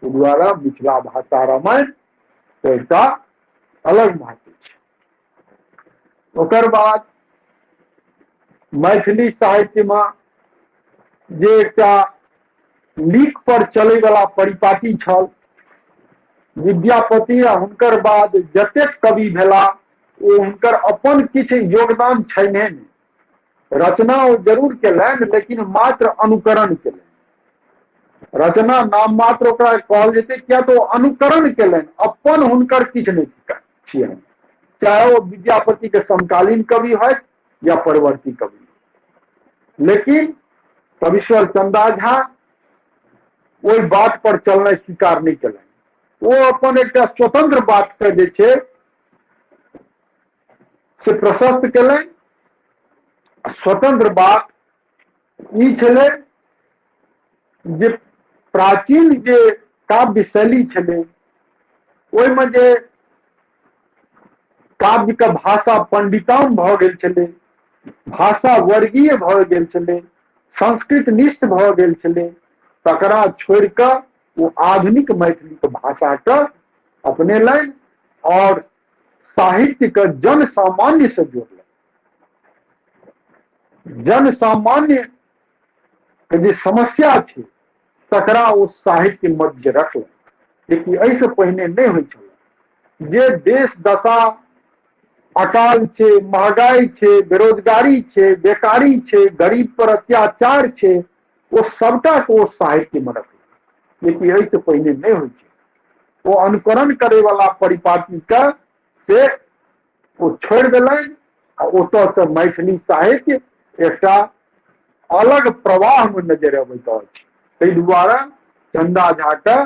के द्वारा। मिथिला भाषा रामायण एकटा अलग महत्व छै। ओकर बाद मैथिली साहित्यमे जे एकटा लीक पर चलैवला परिपाटी छल, विद्यापति आ हुनकर बाद जतेक कवि भेला ओ हुनकर अपन किछु योगदान छैन्हे नहि। रचना ओ जरूर केलनि, लेकिन मात्र अनुकरण केलनि। रचना नाम मात्र ओकरा कहल जेतै, किया तऽ ओ अनुकरण केलनि, अपन हुनकर किछु नहि छियनि, चाहे ओ विद्यापति के समकालीन कवि होथि या परवर्ती कवि। लेकिन कविश्वर चंदा झा ओहि बात पर चलनाइ स्वीकार नहि केलनि। ओ अपन एकटा स्वतंत्र बात के जे छै से प्रशस्त केलनि। स्वतंत्र बात ई छलै जे प्राचीन जे काव्य शैली छलै ओहिमे जे काव्य के भाषा पंडिताम भऽ गेल छलै, भाषा वर्गीय भऽ गेल छलै, संस्कृत निष्ठ भऽ गेल छलै, तकरा छोड़ि कऽ ओ आधुनिक मैथिली के भाषा के अपनेलनि और साहित्य के जन सामान्य से जोड़लनि। जन सामान्य के जे समस्या छै तकरा ओ साहित्य मध्य रखलनि, जेकि एहिसँ पहिने नहि होइ छलै। जे देश दशा अकाल छै, महगाई छै, बेरोजगारी छै, बेकारी छै, गरीब पर अत्याचार छै, ओ सबटा के ओ साहित्य मे रखलनि, जेकि एहिसँ पहिने नहि होइ छै। ओ अनुकरण करे वाला परिपाटी के से ओ छोड़ि देलनि आ ओतऽसँ मैथिली साहित्य एकटा अलग प्रवाह मे नजर अबैत अछि। ताहि दुआरे चंदा झा के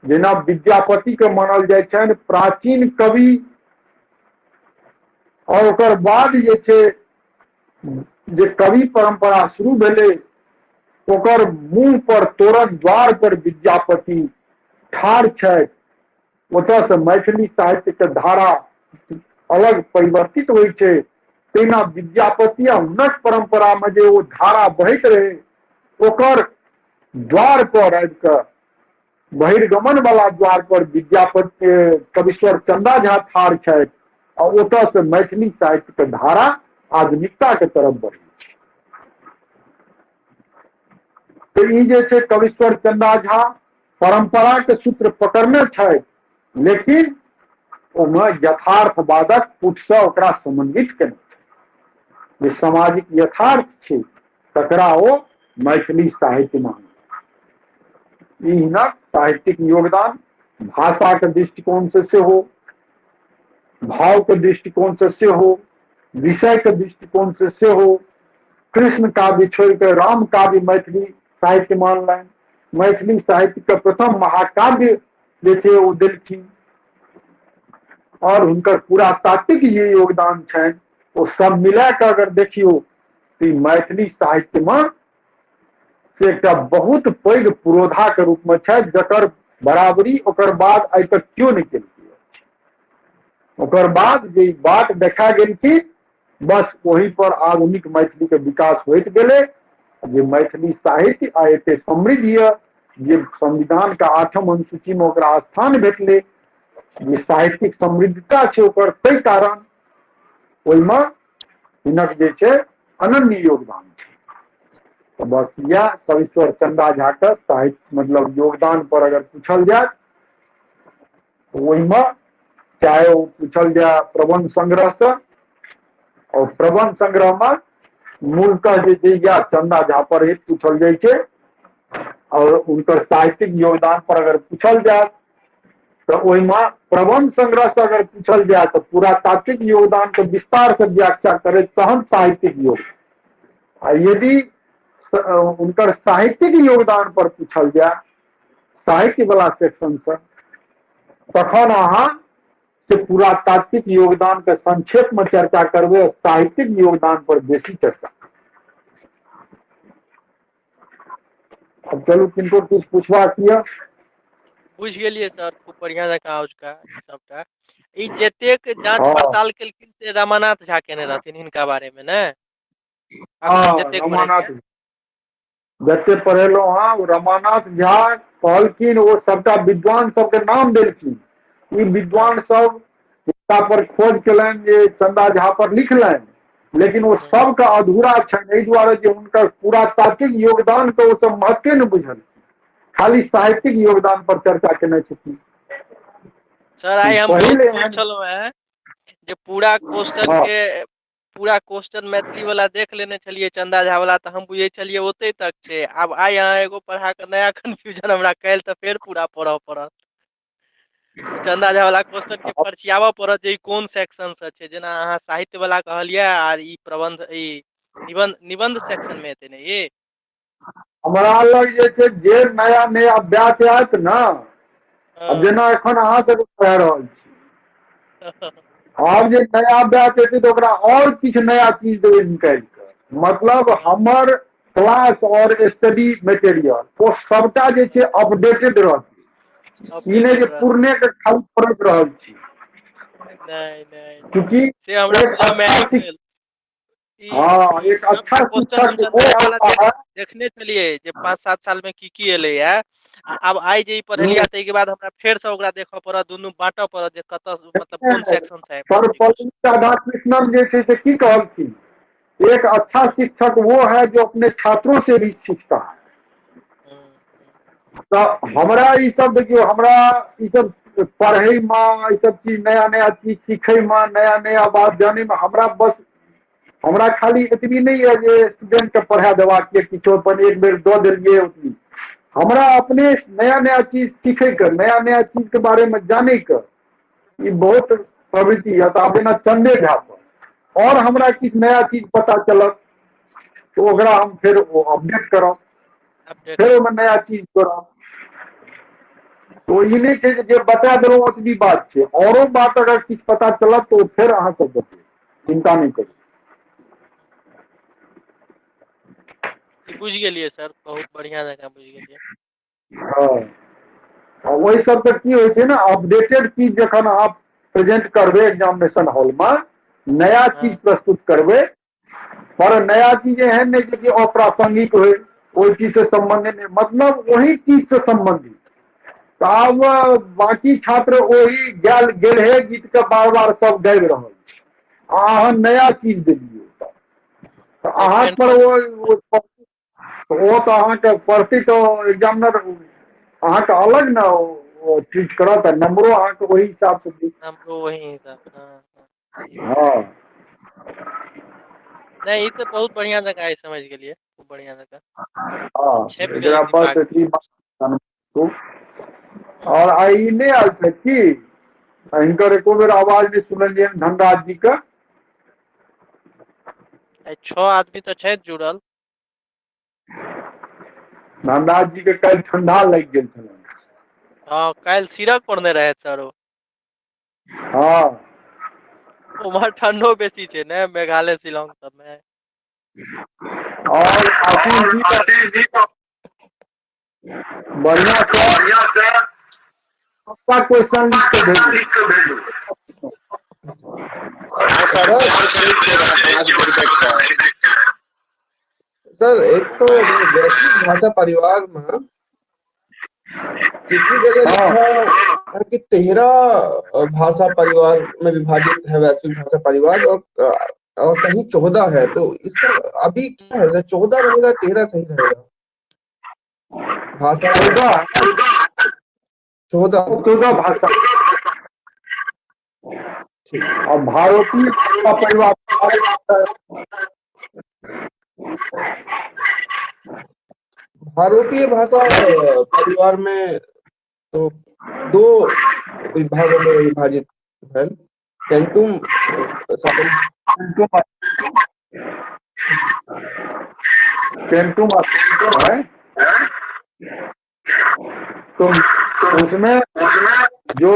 जेना विद्यापति के मानल जाइ छनि प्राचीन कवि, और ओकर बाद जे छै जे कवि परंपरा शुरू भेलै ओकर मुंह पर तोरण द्वार पर विद्यापति ठाढ़ छथि। ओतऽ से मैथिली साहित्य के धारा अलग परिवर्तित होइ छै। तहिना विद्यापति आ हुनक परंपरा में जे ओ धारा बहैत रहै ओकर द्वार पर आबि कऽ बहिर्गमन वाला द्वार पर विद्यापति कविश्वर चंदा झा ठाढ़ छथि आ ओतऽ से मैथिली साहित्य के धारा आधुनिकता के तरफ बढ़ै छै। तऽ ई जे छै कविश्वर चंदा झा परंपरा के सूत्र पकड़ने छथि, लेकिन ओहिमे यथार्थवादक पुटसँ ओकरा समन्वित केने छै। जे सामाजिक यथार्थ छै तकरा ओ मैथिली साहित्य मानल। ई हिनक साहित्यिक योगदान भाषा के दृष्टिकोण से सेहो, भाव के दृष्टिकोण से सेहो, विषय के दृष्टिकोण से सेहो। कृष्ण काव्य छोड़ि कऽ राम काव्य मैथिली साहित्य मानलनि। मैथिली साहित्य के प्रथम महाकाव्य जे छै ओ देलखिन और हुनकर पुरातात्विक जे योगदान छनि ओ सब मिला कऽ अगर देखियौ तऽ ई मैथिली साहित्य मे से एकटा बहुत पैघ पुरोधा के रूप मे छथि, जकर बराबरी ओकर बाद आइ तक केओ नहि केलकै। ओकर बाद जे बाट देखा गेलखिन बस ओहि पर आधुनिक मैथिली के विकास होइत गेलै। जे मैथिली साहित्य आ एते समृद्ध यऽ जे संविधान के 8म अनुसूची में ओकरा स्थान भेटलै, जे साहित्यिक समृद्धता छै ओकर, ताहि कारण ओहिमे हिनक जे छै अनन्य योगदान छै। तऽ बस इएह कविश्वर चंदा झा के साहित्य मतलब योगदान पर अगर पूछल जाय तऽ ओहिमे चाहे ओ पूछल जाय प्रबंध संग्रह से, और प्रबंध संग्रह में मूलतः जे छै इएह चंदा झा पर ही पूछल जाइ छै। और हुनकर साहित्यिक योगदान पर अगर पूछल जाय तऽ ओहिमे प्रबंध संग्रह से अगर पूछल जाय तऽ पुरातात्विक योगदान के विस्तार से व्याख्या करैत तहन साहित्यिक योगदान। आ यदि हुनकर साहित्यिक योगदान पर पूछल जाय साहित्य वाला सेक्शन से, तखन अहाँ से पुरातात्विक योगदान के संक्षेप में चर्चा करबै, साहित्यिक योगदान पर बेसी चर्चा करबै। अब चलू किनको किछु पूछबाक यऽ? बुझि गेलियै सर, खूब बढ़िया जकाँ अजुका सबटा ई जतेक जांच पड़ताल केलखिन से रमानाथ झा केने रहथिन हिनका बारे में ने? हँ, जतेक रमानाथ जते पढ़ेलहुँ हँ ओ रमानाथ झा कहलखिन, ओ सबटा विद्वान सबके नाम देलखिन। ई विद्वान सब हिनका पर खोज केलनि जे चंदा झा पर लिखलनि, लेकिन ओ सबके अधूरा छनि एहि दुआरे जे हुनकर पुरातात्विक योगदान के ओ सब महत्वे नहि बुझलखिन, खाली साहित्यिक योगदान पर चर्चा केने छथिन। सर आइ हम पहिल बहुत खुश एहन छलहुँ हेँ जे पूरा क्वेश्चन के पूरा क्वेश्चन मैथिली वाला देख लेने छलियै चंदा झा वाला, तऽ हम बुझै छलियै ओतै तक छै। आब आइ अहाँ एगो पढ़ा कऽ नया कन्फ्यूजन हमरा काल्हि तऽ फेर पूरा पढ़ऽ पड़त। चंदा झा वाला क्वेश्चन के फरछियाबऽ पड़त जे ई कोन सेक्शन से छै। जेना अहाँ साहित्य वाला कहलियै आर ई प्रबंध ई निबंध निबंध सेक्शन मे हेतै ने ई? हमरा लग जे छै जे नया नया बैच आयत ने, आब जेना एखन अहाँ सबके पढ़ा रहल छी, आब जे नया बैच एतै तऽ ओकरा और किछु नया चीज देबै निकालि कऽ। मतलब हमर क्लास और स्टडी मटेरियल ओ सबटा जे छै अपडेटेड रहतै, ई नहि जे पुरने के खाली पढ़ैत रहल छी। नहि नहि, चूँकि से हमरा एक बुझऽ मे अच्छा आबि गेल। हाँ, ई एक सबटा अच्छा क्वेश्चन हम शिक्षक चंदा वो झा वाला होता है। देखने छलियै जे 5-7 साल में की की एलैया। आब आइ जे ई पढ़ेलियै ताहिके बाद हमरा फेरसँ ओकरा देखऽ पड़त, दुनू बाँटऽ पड़त जे कतऽ मतलब कोन सेक्शन से आबि रहल छै। सर्वपल्ली राधाकृष्णन जे छै से की कहलखिन, एक अच्छा शिक्षक वो है जो अपने छात्रों से भी सीखता है। तऽ हमरा ई सब देखियौ, हमरा ई सब पढ़ै मे, ई सब चीज नया नया चीज सीखै मे, नया नया बात जानै मे हमरा बस हमरा खाली एतबी नहि यऽ जे स्टूडेंट के पढ़ा देबाक यऽ किछो, अपन एक बेर दऽ देलियै ओतबी। हमरा अपने नया नया चीज सीखैके, नया नया चीज के बारे मे जानैके ई बहुत प्रवृत्ति यऽ। तऽ आब जेना चंदे झा पर और हमरा किछु नया चीज पता चलत तऽ ओकरा हम फेर ओ अपडेट करब, फेर ओहिमे नया चीज जोड़ब। तो ई नहि छै जे बता देलहुँ ओतबी बात छै, औरो बात अगर किछु पता चलत तऽ ओ फेर अहाँके बतेब, चिन्ता नहि करू। बुझि गेलियै सर, बहुत बढ़िआँ जकाँ बुझि गेलियै। हँ, ओहि सबसँ की होइ छै ने, अपडेटेड चीज जखन अहाँ प्रेजेंट करबै एग्जामिनेशन हॉलमे, नया चीज प्रस्तुत करबै, पर नया चीज एहन नहि छै कि अप्रासंगिक होइ, ओहि चीजसँ सम्बन्धित नहि, मतलब ओही चीजसँ सम्बन्धित। तऽ आब बाँकी छात्र ओही गायल गेलहे गीतके बार बार सब गाबि रहल छै, आ अहाँ नया चीज देलियै तऽ अहाँ पर ओ तऽ अहाँके पढ़ती तऽ एग्जामिनर अहाँके अलग ने ओ ट्रीट करत, आ नंबरो अहाँके ओहि हिसाबसँ देत। नंबरो वही हिसाब। हँ, नहि ई तऽ बहुत बढ़िआँ जकाँ आइ समझि गेलियै, खूब बढ़िआँ जकाँ। हँ, एकरा बस एतबी बात। और आइ ई नहि आयल छथि की? हिनकर एको बेर आवाज नहि सुनलियनि धनराज जी के। आइ 6 आदमी तऽ छथि जुड़ल। धनराज जी के काल्हि ठंडा लागि गेल छलनि। हँ, काल्हि सिरक पड़ने रहै सर ओ। हँ, उम्हर ठंडो बेसी छै ने, मेघालय शिलोंग सबमे। और आशीष जी बढ़िया से सबटा क्वेश्चन लिख के भेजू। सर एक तो वैश्विक भाषा परिवार में किसी जगह लिखा है कि 13 भाषा परिवार में विभाजित है वैश्विक भाषा परिवार, और कहीं 14 है, तो इसका अभी क्या है सर? 14 रहेगा 13 सही रहेगा? भाषा 14 भाषा। ठीक। और भारतीय भाषा परिवार भारोपीय भाषा परिवार में तो 2 विभागों में विभाजित है, कैंटुम कैंटुम है, तो उसमें जो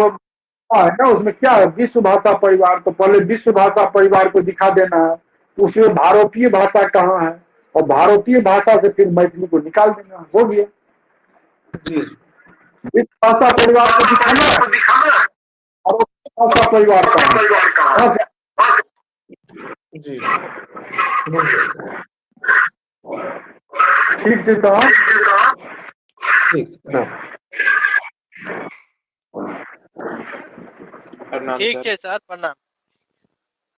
है ना, उसमें क्या है विश्व भाषा परिवार, तो पहले विश्व भाषा परिवार को दिखा देना है, उसमें भारोपीय भाषा कहाँ है, और भारतीय भाषा से फिर मैथिली को निकाल देना, हो गया। जी, विश्व भाषा परिवार को दिखाना, भारोपीय भाषा परिवार कहाँ है। जी ठीक है, ठीक। प्रणाम ठीक है सर, प्रणाम।